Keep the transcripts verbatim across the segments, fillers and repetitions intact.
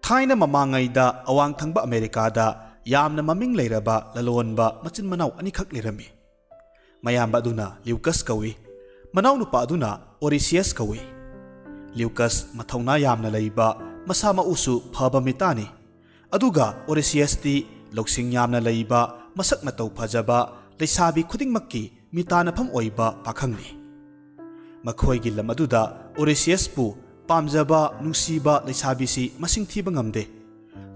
ꯊꯥꯏꯅ ꯃꯃꯥꯡꯉꯩꯗ ꯑꯋꯥꯡ ꯊꯪꯕ ꯑꯃꯦꯔꯤꯀꯥꯗ ꯌꯥꯝꯅ ꯃꯃꯤꯡ ꯂꯩꯔꯕ ꯂꯂꯣꯟꯕ ꯃꯆꯤꯟ ꯃꯅꯥꯎ ꯑꯅꯤꯈꯛ ꯂꯩꯔꯝꯃꯤ꯫ ꯃꯌꯥꯝꯕ ꯑꯗꯨꯅ ꯂ꯭ꯌꯨꯀꯁ ꯀꯧꯏ, ꯃꯅꯥꯎꯅꯨꯄꯥ ꯑꯗꯨꯅ ꯑꯣꯔꯤꯁꯤꯌꯁ ꯀꯧꯏ꯫ ꯂ꯭ꯌꯨꯀꯁ ꯃꯊꯧꯅꯥ ꯌꯥꯝꯅ ꯂꯩꯕ, ꯃꯁꯥ ꯃꯎꯁꯨ ꯐꯕ ꯃꯤꯇꯥꯅꯤ꯫ ꯑꯗꯨꯒ ꯑꯣꯔꯤꯁꯤꯌꯁꯇꯤ ꯂꯧꯁꯤꯡ ꯌꯥꯝꯅ ꯂꯩꯕ, ꯃꯁꯛ ꯃꯇꯧ ꯐꯖꯕ, ꯂꯩꯁꯥꯕꯤ ꯈꯨꯗꯤꯡꯃꯛꯀꯤ ꯃꯤꯇꯥꯅꯐꯝ ꯑꯣꯏꯕ ꯄꯥꯈꯪꯅꯤ꯫ ꯃꯈꯣꯏꯒꯤ ꯂꯝ ꯑꯗꯨꯗ ꯑꯣꯔꯤꯁꯤꯌꯁꯄꯨ ꯄꯥꯝꯖꯕ, ꯅꯨꯡꯁꯤꯕ ꯂꯩꯁꯥꯕꯤꯁꯤ ꯃꯁꯤꯡ ꯊꯤꯕ ꯉꯝꯗꯦ꯫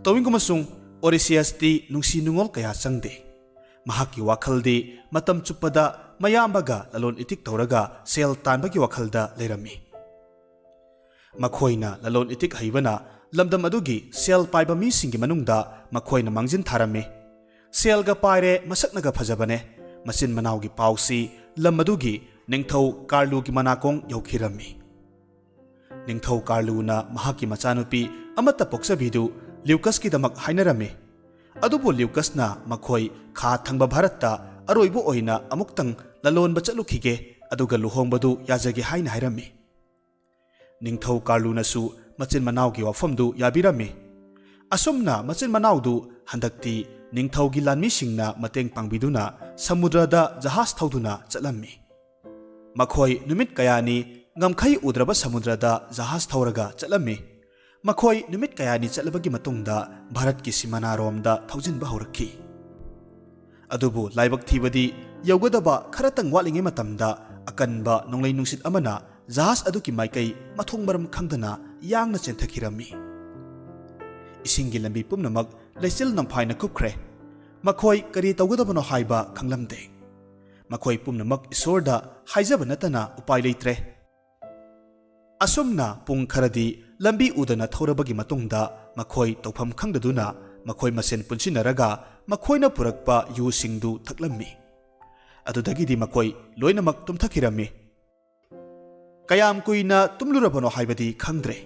ꯇꯧꯏꯒꯨꯝꯕꯁꯨꯡ ꯑꯣꯔꯤꯁꯤꯌꯁꯇꯤ ꯅꯨꯡꯁꯤ ꯅꯨꯡꯉꯣꯜ ꯀꯌꯥ ꯆꯪꯗꯦ꯫ ꯃꯍꯥꯛꯀꯤ ꯋꯥꯈꯜꯗꯤ ꯃꯇꯝ ꯆꯨꯞꯄꯗ ꯃꯌꯥꯝꯕꯒ ꯂꯂꯣꯟ ꯏꯇꯤꯛ ꯇꯧꯔꯒ ꯁꯦꯜ ꯇꯥꯟꯕꯒꯤ ꯋꯥꯈꯜꯗ ꯂꯩꯔꯝꯃꯤ꯫ ꯃꯈꯣꯏꯅ ꯂꯂꯣꯟ ꯏꯇꯤꯛ ꯍꯩꯕꯅ ꯂꯝꯗꯝ ꯑꯗꯨꯒꯤ ꯁꯦꯜ ꯄꯥꯏꯕ ꯃꯤꯁꯤꯡꯒꯤ ꯃꯅꯨꯡꯗ ꯃꯈꯣꯏꯅ ꯃꯥꯡꯖꯤꯟ ꯊꯥꯔꯝꯃꯤ꯫ ꯁꯦꯜꯒ ꯄꯥꯏꯔꯦ, ꯃꯁꯛꯅꯒ ꯐꯖꯕꯅꯦ꯫ ꯃꯆꯤꯟ ꯃꯅꯥꯎꯒꯤ ꯄꯥꯎꯁꯤ ꯂꯝ ꯑꯗꯨꯒꯤ ꯅꯤꯡꯊꯧ ꯀꯥꯔꯂꯨꯒꯤ ꯃꯅꯥꯀꯣꯡ ꯌꯧꯈꯤꯔꯝꯃꯤ꯫ ꯅꯤꯡꯊꯧ ꯀꯥꯔꯂꯨꯅ ꯃꯍꯥꯛꯀꯤ ꯃꯆꯥꯅꯨꯄꯤ ꯑꯃꯠꯇ ꯄꯣꯛꯆꯕꯤꯗꯨ ꯂ꯭ꯌꯨꯀꯁꯀꯤꯗꯃꯛ ꯍꯥꯏꯅꯔꯝꯃꯤ꯫ ꯑꯗꯨꯕꯨ ꯂ꯭ꯌꯨꯀꯁꯅ ꯃꯈꯣꯏ ꯈꯥ ꯊꯪꯕ ꯚꯥꯔꯠꯇ ꯑꯔꯣꯏꯕ ꯑꯣꯏꯅ ꯑꯃꯨꯛꯇꯪ ꯂꯂꯣꯟꯕ ꯆꯠꯂꯨꯈꯤꯒꯦ, ꯑꯗꯨꯒ ꯂꯨꯍꯣꯡꯕꯗꯨ ꯌꯥꯖꯒꯦ ꯍꯥꯏꯅ ꯍꯥꯏꯔꯝꯃꯤ꯫ ꯅꯤꯡꯊꯧ ꯀꯥꯔꯂꯨꯅꯁꯨ ꯃꯆꯤꯟ ꯃꯅꯥꯎꯒꯤ ꯋꯥꯐꯝꯗꯨ ꯌꯥꯕꯤꯔꯝꯃꯤ꯫ ꯑꯁꯨꯝꯅ ꯃꯆꯤꯟ ꯃꯅꯥꯎꯗꯨ ꯍꯟꯗꯛꯇꯤ ꯅꯤꯡꯊꯧꯒꯤ ꯂꯥꯟꯃꯤꯁꯤꯡꯅ ꯃꯇꯦꯡ ꯄꯥꯡꯕꯤꯗꯨꯅ ꯁꯃꯨꯗ꯭ꯔꯗ ꯖꯍꯥꯖ ꯊꯧꯗꯨꯅ ꯆꯠꯂꯝꯃꯤ꯫ ꯃꯈꯣꯏ ꯅꯨꯃꯤꯠ ꯀꯌꯥꯅꯤ ꯉꯝꯈꯩ ꯎꯗ꯭ꯔꯕ ꯁꯃꯨꯗ꯭ꯔꯗ ꯖꯍꯥꯖ ꯊꯧꯔꯒ ꯆꯠꯂꯝꯃꯤ꯫ ꯃꯈꯣꯏ ꯅꯨꯃꯤꯠ ꯀꯌꯥꯅꯤ ꯆꯠꯂꯕꯒꯤ ꯃꯇꯨꯡꯗ ꯚꯥꯔꯠꯀꯤ ꯁꯤꯃꯥꯅꯥꯔꯣꯝꯗ ꯊꯧꯖꯤꯟꯕ ꯍꯧꯔꯛꯈꯤ꯫ ꯑꯗꯨꯕꯨ ꯂꯥꯏꯕꯛ ꯊꯤꯕꯗꯤ, ꯌꯧꯒꯗꯕ ꯈꯔꯇꯪ ꯋꯥꯠꯂꯤꯉꯩ ꯃꯇꯝꯗ ꯑꯀꯟꯕ ꯅꯣꯡꯂꯩ ꯅꯨꯡꯁꯤꯠ ꯑꯃꯅ ꯖꯍꯥꯖ ꯑꯗꯨꯒꯤ ꯃꯥꯏꯀꯩ ꯃꯊꯣꯡ ꯃꯔꯝ ꯈꯪꯗꯅ ꯌꯥꯡꯅ ꯆꯦꯟꯊꯈꯤꯔꯝꯃꯤ꯫ ꯏꯁꯤꯡꯒꯤ ꯂꯝꯕꯤ ꯄꯨꯝꯅꯃꯛ ꯂꯩꯆꯤꯜ ꯅꯝꯐꯥꯏꯅ ꯀꯨꯞꯈ꯭ꯔꯦ꯫ ꯃꯈꯣꯏ ꯀꯔꯤ ꯇꯧꯒꯗꯕꯅꯣ ꯍꯥꯏꯕ ꯈꯪꯂꯝꯗꯦ꯫ ꯃꯈꯣꯏ ꯄꯨꯝꯅꯃꯛ ꯏꯁꯣꯔꯗ ꯍꯥꯏꯖꯕ ꯅꯠꯇꯅ ꯎꯄꯥꯏ ꯂꯩꯇ꯭ꯔꯦ꯫ ꯑꯁꯨꯝꯅ ꯄꯨꯡ ꯈꯔꯗꯤ ꯂꯝꯕꯤ ꯎꯗꯅ ꯊꯧꯔꯕꯒꯤ ꯃꯇꯨꯡꯗ ꯃꯈꯣꯏ ꯇꯧꯐꯝ ꯈꯪꯗꯗꯨꯅ ꯃꯈꯣꯏ ꯃꯁꯦꯟ ꯄꯨꯟꯁꯤꯟꯅꯔꯒ ꯃꯈꯣꯏꯅ ꯄꯨꯔꯛꯄ ꯌꯨꯁꯤꯡꯗꯨ ꯊꯛꯂꯝꯃꯤ꯫ ꯑꯗꯨꯗꯒꯤꯗꯤ ꯃꯈꯣꯏ ꯂꯣꯏꯅꯃꯛ ꯇꯨꯝꯊꯈꯤꯔꯝꯃꯤ꯫ ꯀꯌꯥꯝ ꯀꯨꯏꯅ ꯇꯨꯝꯂꯨꯔꯕꯅꯣ ꯍꯥꯏꯕꯗꯤ ꯈꯪꯗ꯭ꯔꯦ꯫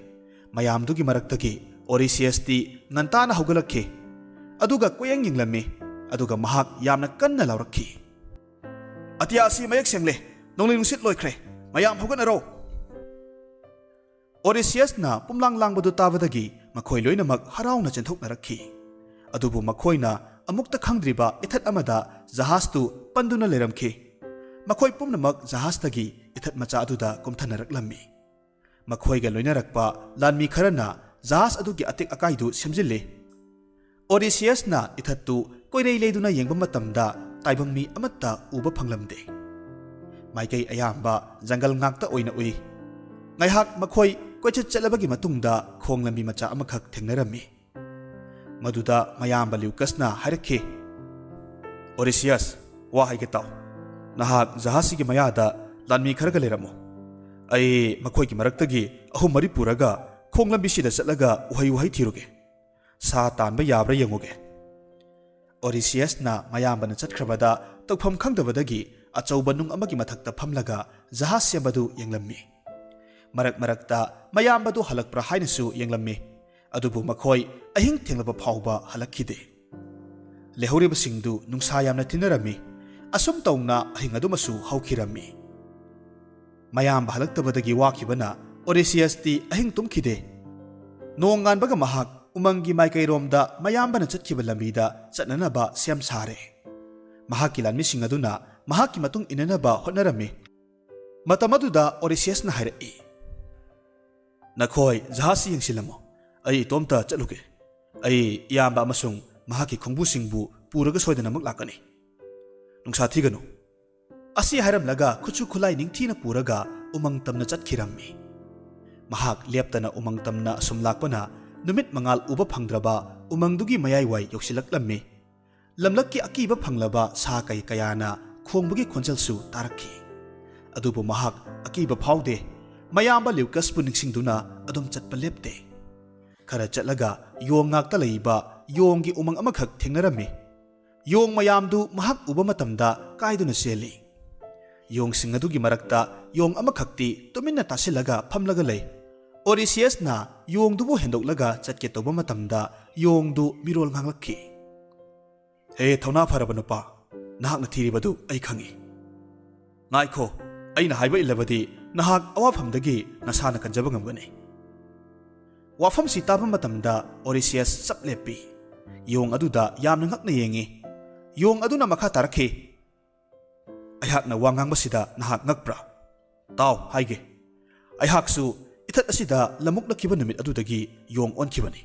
ꯃꯌꯥꯝꯗꯨꯒꯤ ꯃꯔꯛꯇꯒꯤ ꯑꯣꯔꯤꯁꯤꯌꯁꯇꯤ ꯉꯟꯇꯥꯅ ꯍꯧꯒꯠꯂꯛꯈꯤ꯫ ꯑꯗꯨꯒ ꯀꯣꯌꯦꯡ ꯌꯦꯡꯂꯝꯃꯤ꯫ ꯑꯗꯨꯒ ꯃꯍꯥꯛ ꯌꯥꯝꯅ ꯀꯟꯅ ꯂꯥꯎꯔꯛꯈꯤ, "ꯑꯇꯤꯌꯥ ꯑꯁꯤ ꯃꯌꯦꯛ ꯁꯦꯡꯂꯦ꯫ ꯅꯣꯡꯂꯩ ꯅꯨꯡꯁꯤꯠ ꯂꯣꯏꯈ꯭ꯔꯦ꯫ ꯃꯌꯥꯝ ꯍꯧꯒꯠꯅꯔꯣ!" ꯑꯣꯔꯤꯁꯤꯌꯁꯅ ꯄꯨꯝꯂꯥꯡ ꯂꯥꯡꯕꯗꯨ ꯇꯥꯕꯗꯒꯤ ꯃꯈꯣꯏ ꯂꯣꯏꯅꯃꯛ ꯍꯔꯥꯎꯅ ꯆꯦꯟꯊꯣꯛꯅꯔꯛꯈꯤ꯫ ꯑꯗꯨꯕꯨ ꯃꯈꯣꯏꯅ ꯑꯃꯨꯛꯇ ꯈꯪꯗ꯭ꯔꯤꯕ ꯏꯊꯠ ꯑꯃꯗ ꯖꯍꯥꯖꯇꯨ ꯄꯟꯗꯨꯅ ꯂꯩꯔꯝꯈꯤ꯫ ꯃꯈꯣꯏ ꯄꯨꯝꯅꯃꯛ ꯖꯍꯥꯖꯇꯒꯤ ꯏꯊꯠ ꯃꯆꯥ ꯑꯗꯨꯗ ꯀꯨꯝꯊꯅꯔꯛꯂꯝꯃꯤ꯫ ꯃꯈꯣꯏꯒ ꯂꯣꯏꯅꯔꯛꯄ ꯂꯥꯟꯃꯤ ꯈꯔꯅ ꯖꯍꯥꯖ ꯑꯗꯨꯒꯤ ꯑꯇꯦꯛ ꯑꯀꯥꯏꯗꯨ ꯁꯦꯝꯖꯤꯜꯂꯤ꯫ ꯑꯣꯗꯤꯁꯤꯌꯁꯅ ꯏꯊꯠꯇꯨ ꯀꯣꯏꯔꯩ ꯂꯩꯗꯨꯅ ꯌꯦꯡꯕ ꯃꯇꯝꯗ ꯇꯥꯏꯕꯪ ꯃꯤ ꯑꯃꯠꯇ ꯎꯕ ꯐꯪꯂꯝꯗꯦ꯫ ꯃꯥꯏꯀꯩ ꯑꯌꯥꯝꯕ ꯖꯪꯒꯜ ꯉꯥꯛꯇ ꯑꯣꯏꯅ ꯎꯏ꯫ ꯉꯥꯏꯍꯥꯛ ꯃꯈꯣꯏ ꯀꯣꯏꯆꯠ ꯆꯠꯂꯕꯒꯤ ꯃꯇꯨꯡꯗ ꯈꯣꯡ ꯂꯝꯕꯤ ꯃꯆꯥ ꯑꯃꯈꯛ ꯊꯦꯡꯅꯔꯝꯃꯤ꯫ ꯃꯗꯨꯗ ꯃꯌꯥꯝꯕ ꯂ꯭ꯌꯨꯀꯁꯅ ꯍꯥꯏꯔꯛꯈꯤ, "ꯑꯣꯗꯤꯁꯤꯌꯁ, ꯋꯥ ꯍꯥꯏꯒꯦ ꯇꯥꯎ꯫ ꯅꯍꯥꯛ ꯖꯍꯥꯖꯁꯤꯒꯤ ꯃꯌꯥꯗ ꯂꯥꯟꯃꯤ ꯈꯔꯒ ꯂꯩꯔꯝꯃꯨ꯫ ꯑꯩ ꯃꯈꯣꯏꯒꯤ ꯃꯔꯛꯇꯒꯤ ꯑꯍꯨꯝ ꯃꯔꯤ ꯄꯨꯔꯒ ꯈꯣꯡ ꯂꯝꯕꯤꯁꯤꯗ ꯆꯠꯂꯒ ꯎꯍꯩ ꯋꯥꯍꯩ ꯊꯤꯔꯨꯒꯦ꯫ ꯁꯥ ꯇꯥꯟꯕ ꯌꯥꯕ꯭ꯔꯥ ꯌꯦꯡꯉꯨꯒꯦ꯫" ꯑꯣꯗꯤꯁꯤꯌꯁꯅ ꯃꯌꯥꯝꯕꯅ ꯆꯠꯈ꯭ꯔꯕꯗ ꯇꯧꯐꯝ ꯈꯪꯗꯕꯗꯒꯤ ꯑꯆꯧꯕ ꯅꯨꯡ ꯑꯃꯒꯤ ꯃꯊꯛꯇ ꯐꯝꯂꯒ ꯖꯍꯥꯖ ꯁꯦꯝꯕꯗꯨ ꯌꯦꯡꯂꯝꯃꯤ꯫ ꯃꯔꯛ ꯃꯔꯛꯇ ꯃꯌꯥꯝꯕꯗꯨ ꯍꯜꯂꯛꯄ꯭ꯔꯥ ꯍꯥꯏꯅꯁꯨ ꯌꯦꯡꯂꯝꯃꯤ꯫ ꯑꯗꯨꯕꯨ ꯃꯈꯣꯏ ꯑꯍꯤꯡ ꯊꯦꯡꯂꯕ ꯐꯥꯎꯕ ꯍꯜꯂꯛꯈꯤꯗꯦ꯫ ꯂꯩꯍꯧꯔꯤꯕꯁꯤꯡꯗꯨ ꯅꯨꯡꯁꯥ ꯌꯥꯝꯅ ꯊꯤꯟꯅꯔꯝꯃꯤ꯫ ꯑꯁꯨꯝ ꯇꯧꯅ ꯑꯍꯤꯡ ꯑꯗꯨꯃꯁꯨ ꯍꯧꯈꯤꯔꯝꯃꯤ꯫ ꯃꯌꯥꯝꯕ ꯍꯜꯂꯛꯇꯕꯗꯒꯤ ꯋꯥꯈꯤꯕꯅ ꯑꯣꯗꯤꯁꯤꯌꯁꯇꯤ ꯑꯍꯤꯡ ꯇꯨꯝꯈꯤꯗꯦ꯫ ꯅꯣꯡꯉꯥꯟꯕꯒ ꯃꯍꯥꯛ ꯎꯃꯪꯒꯤ ꯃꯥꯏꯀꯩꯔꯣꯝꯗ ꯃꯌꯥꯝꯕꯅ ꯆꯠꯈꯤꯕ ꯂꯝꯕꯤꯗ ꯆꯠꯅꯅꯕ ꯁꯦꯝ ꯁꯥꯔꯦ꯫ ꯃꯍꯥꯛꯀꯤ ꯂꯥꯟꯃꯤꯁꯤꯡ ꯑꯗꯨꯅ ꯃꯍꯥꯛꯀꯤ ꯃꯇꯨꯡ ꯏꯟꯅꯅꯕ ꯍꯣꯠꯅꯔꯝꯃꯤ꯫ ꯃꯇꯝ ꯑꯗꯨꯗ ꯑꯣꯗꯤꯁꯤꯌꯁꯅ ꯍꯥꯏꯔꯛꯏ, "ꯅꯈꯣꯏ ꯖꯍꯥꯖꯁꯤ ꯌꯦꯡꯁꯤꯜꯂꯝꯃꯨ꯫ ꯑꯩ ꯏꯇꯣꯝꯇ ꯆꯠꯂꯨꯒꯦ꯫ ꯑꯩ ꯏꯌꯥꯝꯕ ꯑꯃꯁꯨꯡ ꯃꯍꯥꯛꯀꯤ ꯈꯣꯡꯕꯨꯁꯤꯡꯕꯨ ꯄꯨꯔꯒ ꯁꯣꯏꯗꯅꯃꯛ ꯂꯥꯛꯀꯅꯤ꯫ ꯅꯨꯡꯁꯥ ꯊꯤꯒꯅꯨ꯫" ꯑꯁꯤ ꯍꯥꯏꯔꯝꯂꯒ ꯈꯨꯠꯁꯨ ꯈꯨꯠꯂꯥꯏ ꯅꯤꯡꯊꯤꯅ ꯄꯨꯔꯒ ꯎꯃꯪ ꯇꯝꯅ ꯆꯠꯈꯤꯔꯝꯃꯤ꯫ ꯃꯍꯥꯛ ꯂꯦꯞꯇꯅ ꯎꯃꯪ ꯇꯝꯅ ꯑꯁꯨꯝ ꯂꯥꯛꯄꯅ ꯅꯨꯃꯤꯠ ꯃꯉꯥꯜ ꯎꯕ ꯐꯪꯗ꯭ꯔꯕ ꯎꯃꯪꯗꯨꯒꯤ ꯃꯌꯥꯏꯋꯥꯏ ꯌꯧꯁꯤꯜꯂꯛꯂꯝꯃꯤ꯫ ꯂꯝꯂꯛꯀꯤ ꯑꯀꯤꯕ ꯐꯪꯂꯕ ꯁꯥ ꯀꯩ ꯀꯌꯥꯅ ꯈꯣꯡꯕꯒꯤ ꯈꯣꯟꯖꯦꯜꯁꯨ ꯇꯥꯔꯛꯈꯤ꯫ ꯑꯗꯨꯕꯨ ꯃꯍꯥꯛ ꯑꯀꯤꯕ ꯐꯥꯎꯗꯦ꯫ ꯃꯌꯥꯝꯕ ꯂ꯭ꯌꯨꯀꯁꯄꯨ ꯅꯤꯡꯁꯤꯡꯗꯨꯅ ꯑꯗꯨꯝ ꯆꯠꯄ ꯂꯦꯞꯇꯦ꯫ ꯈꯔ ꯆꯠꯂꯒ ꯌꯣꯡ ꯉꯥꯛꯇ ꯂꯩꯕ ꯌꯣꯡꯒꯤ ꯎꯃꯪ ꯑꯃꯈꯛ ꯊꯦꯡꯅꯔꯝꯃꯤ꯫ ꯌꯣꯡ ꯃꯌꯥꯝꯗꯨ ꯃꯍꯥꯛ ꯎꯕ ꯃꯇꯝꯗ ꯀꯥꯏꯗꯨꯅ ꯆꯦꯜꯂꯤ꯫ ꯌꯣꯡꯁꯤꯡ ꯑꯗꯨꯒꯤ ꯃꯔꯛꯇ ꯌꯣꯡ ꯑꯃꯈꯛꯇꯤ ꯇꯨꯃꯤꯟꯅ ꯇꯥꯁꯤꯜꯂꯒ ꯐꯝꯂꯒ ꯂꯩ꯫ ꯑꯣꯗꯤꯁꯤꯌꯁꯅ ꯌꯣꯡꯗꯨꯕꯨ ꯍꯦꯟꯗꯣꯛꯂꯒ ꯆꯠꯀꯦ ꯇꯧꯕ ꯃꯇꯝꯗ ꯌꯣꯡꯗꯨ ꯃꯤꯔꯣꯜ ꯉꯥꯡꯂꯛꯈꯤ꯫ "ꯍꯦ ꯊꯧꯅꯥ ꯐꯔꯕ ꯅꯨꯄꯥ, ꯅꯍꯥꯛꯅ ꯊꯤꯔꯤꯕꯗꯨ ꯑꯩ ꯈꯪꯏ꯫ ꯉꯥꯏꯈꯣ, ꯑꯩꯅ ꯍꯥꯏꯕ ꯏꯜꯂꯕꯗꯤ ꯅꯍꯥꯛ ꯑꯋꯥꯐꯝꯗꯒꯤ ꯅꯁꯥꯅ ꯀꯟꯖꯕ ꯉꯝꯒꯅꯤ꯫" ꯋꯥꯐꯝꯁꯤ ꯇꯥꯕ ꯃꯇꯝꯗ ꯑꯣꯔꯤꯁꯤꯌꯁ ꯆꯞ ꯂꯦꯞꯄꯤ꯫ ꯌꯣꯡ ꯑꯗꯨꯗ ꯌꯥꯝꯅ ꯉꯛꯅ ꯌꯦꯡꯉꯤ꯫ ꯌꯣꯡ ꯑꯗꯨꯅ ꯃꯈꯥ ꯇꯥꯔꯛꯈꯤ, "ꯑꯩꯍꯥꯛꯅ ꯋꯥ ꯉꯥꯡꯕꯁꯤꯗ ꯅꯍꯥꯛ ꯉꯛꯄ꯭ꯔꯥ? ꯇꯥꯎ ꯍꯥꯏꯒꯦ꯫ ꯑꯩꯍꯥꯛꯁꯨ ꯏꯊꯠ ꯑꯁꯤꯗ ꯂꯃꯨꯛꯅꯈꯤꯕ ꯅꯨꯃꯤꯠ ꯑꯗꯨꯗꯒꯤ ꯌꯣꯡ ꯑꯣꯟꯈꯤꯕꯅꯤ꯫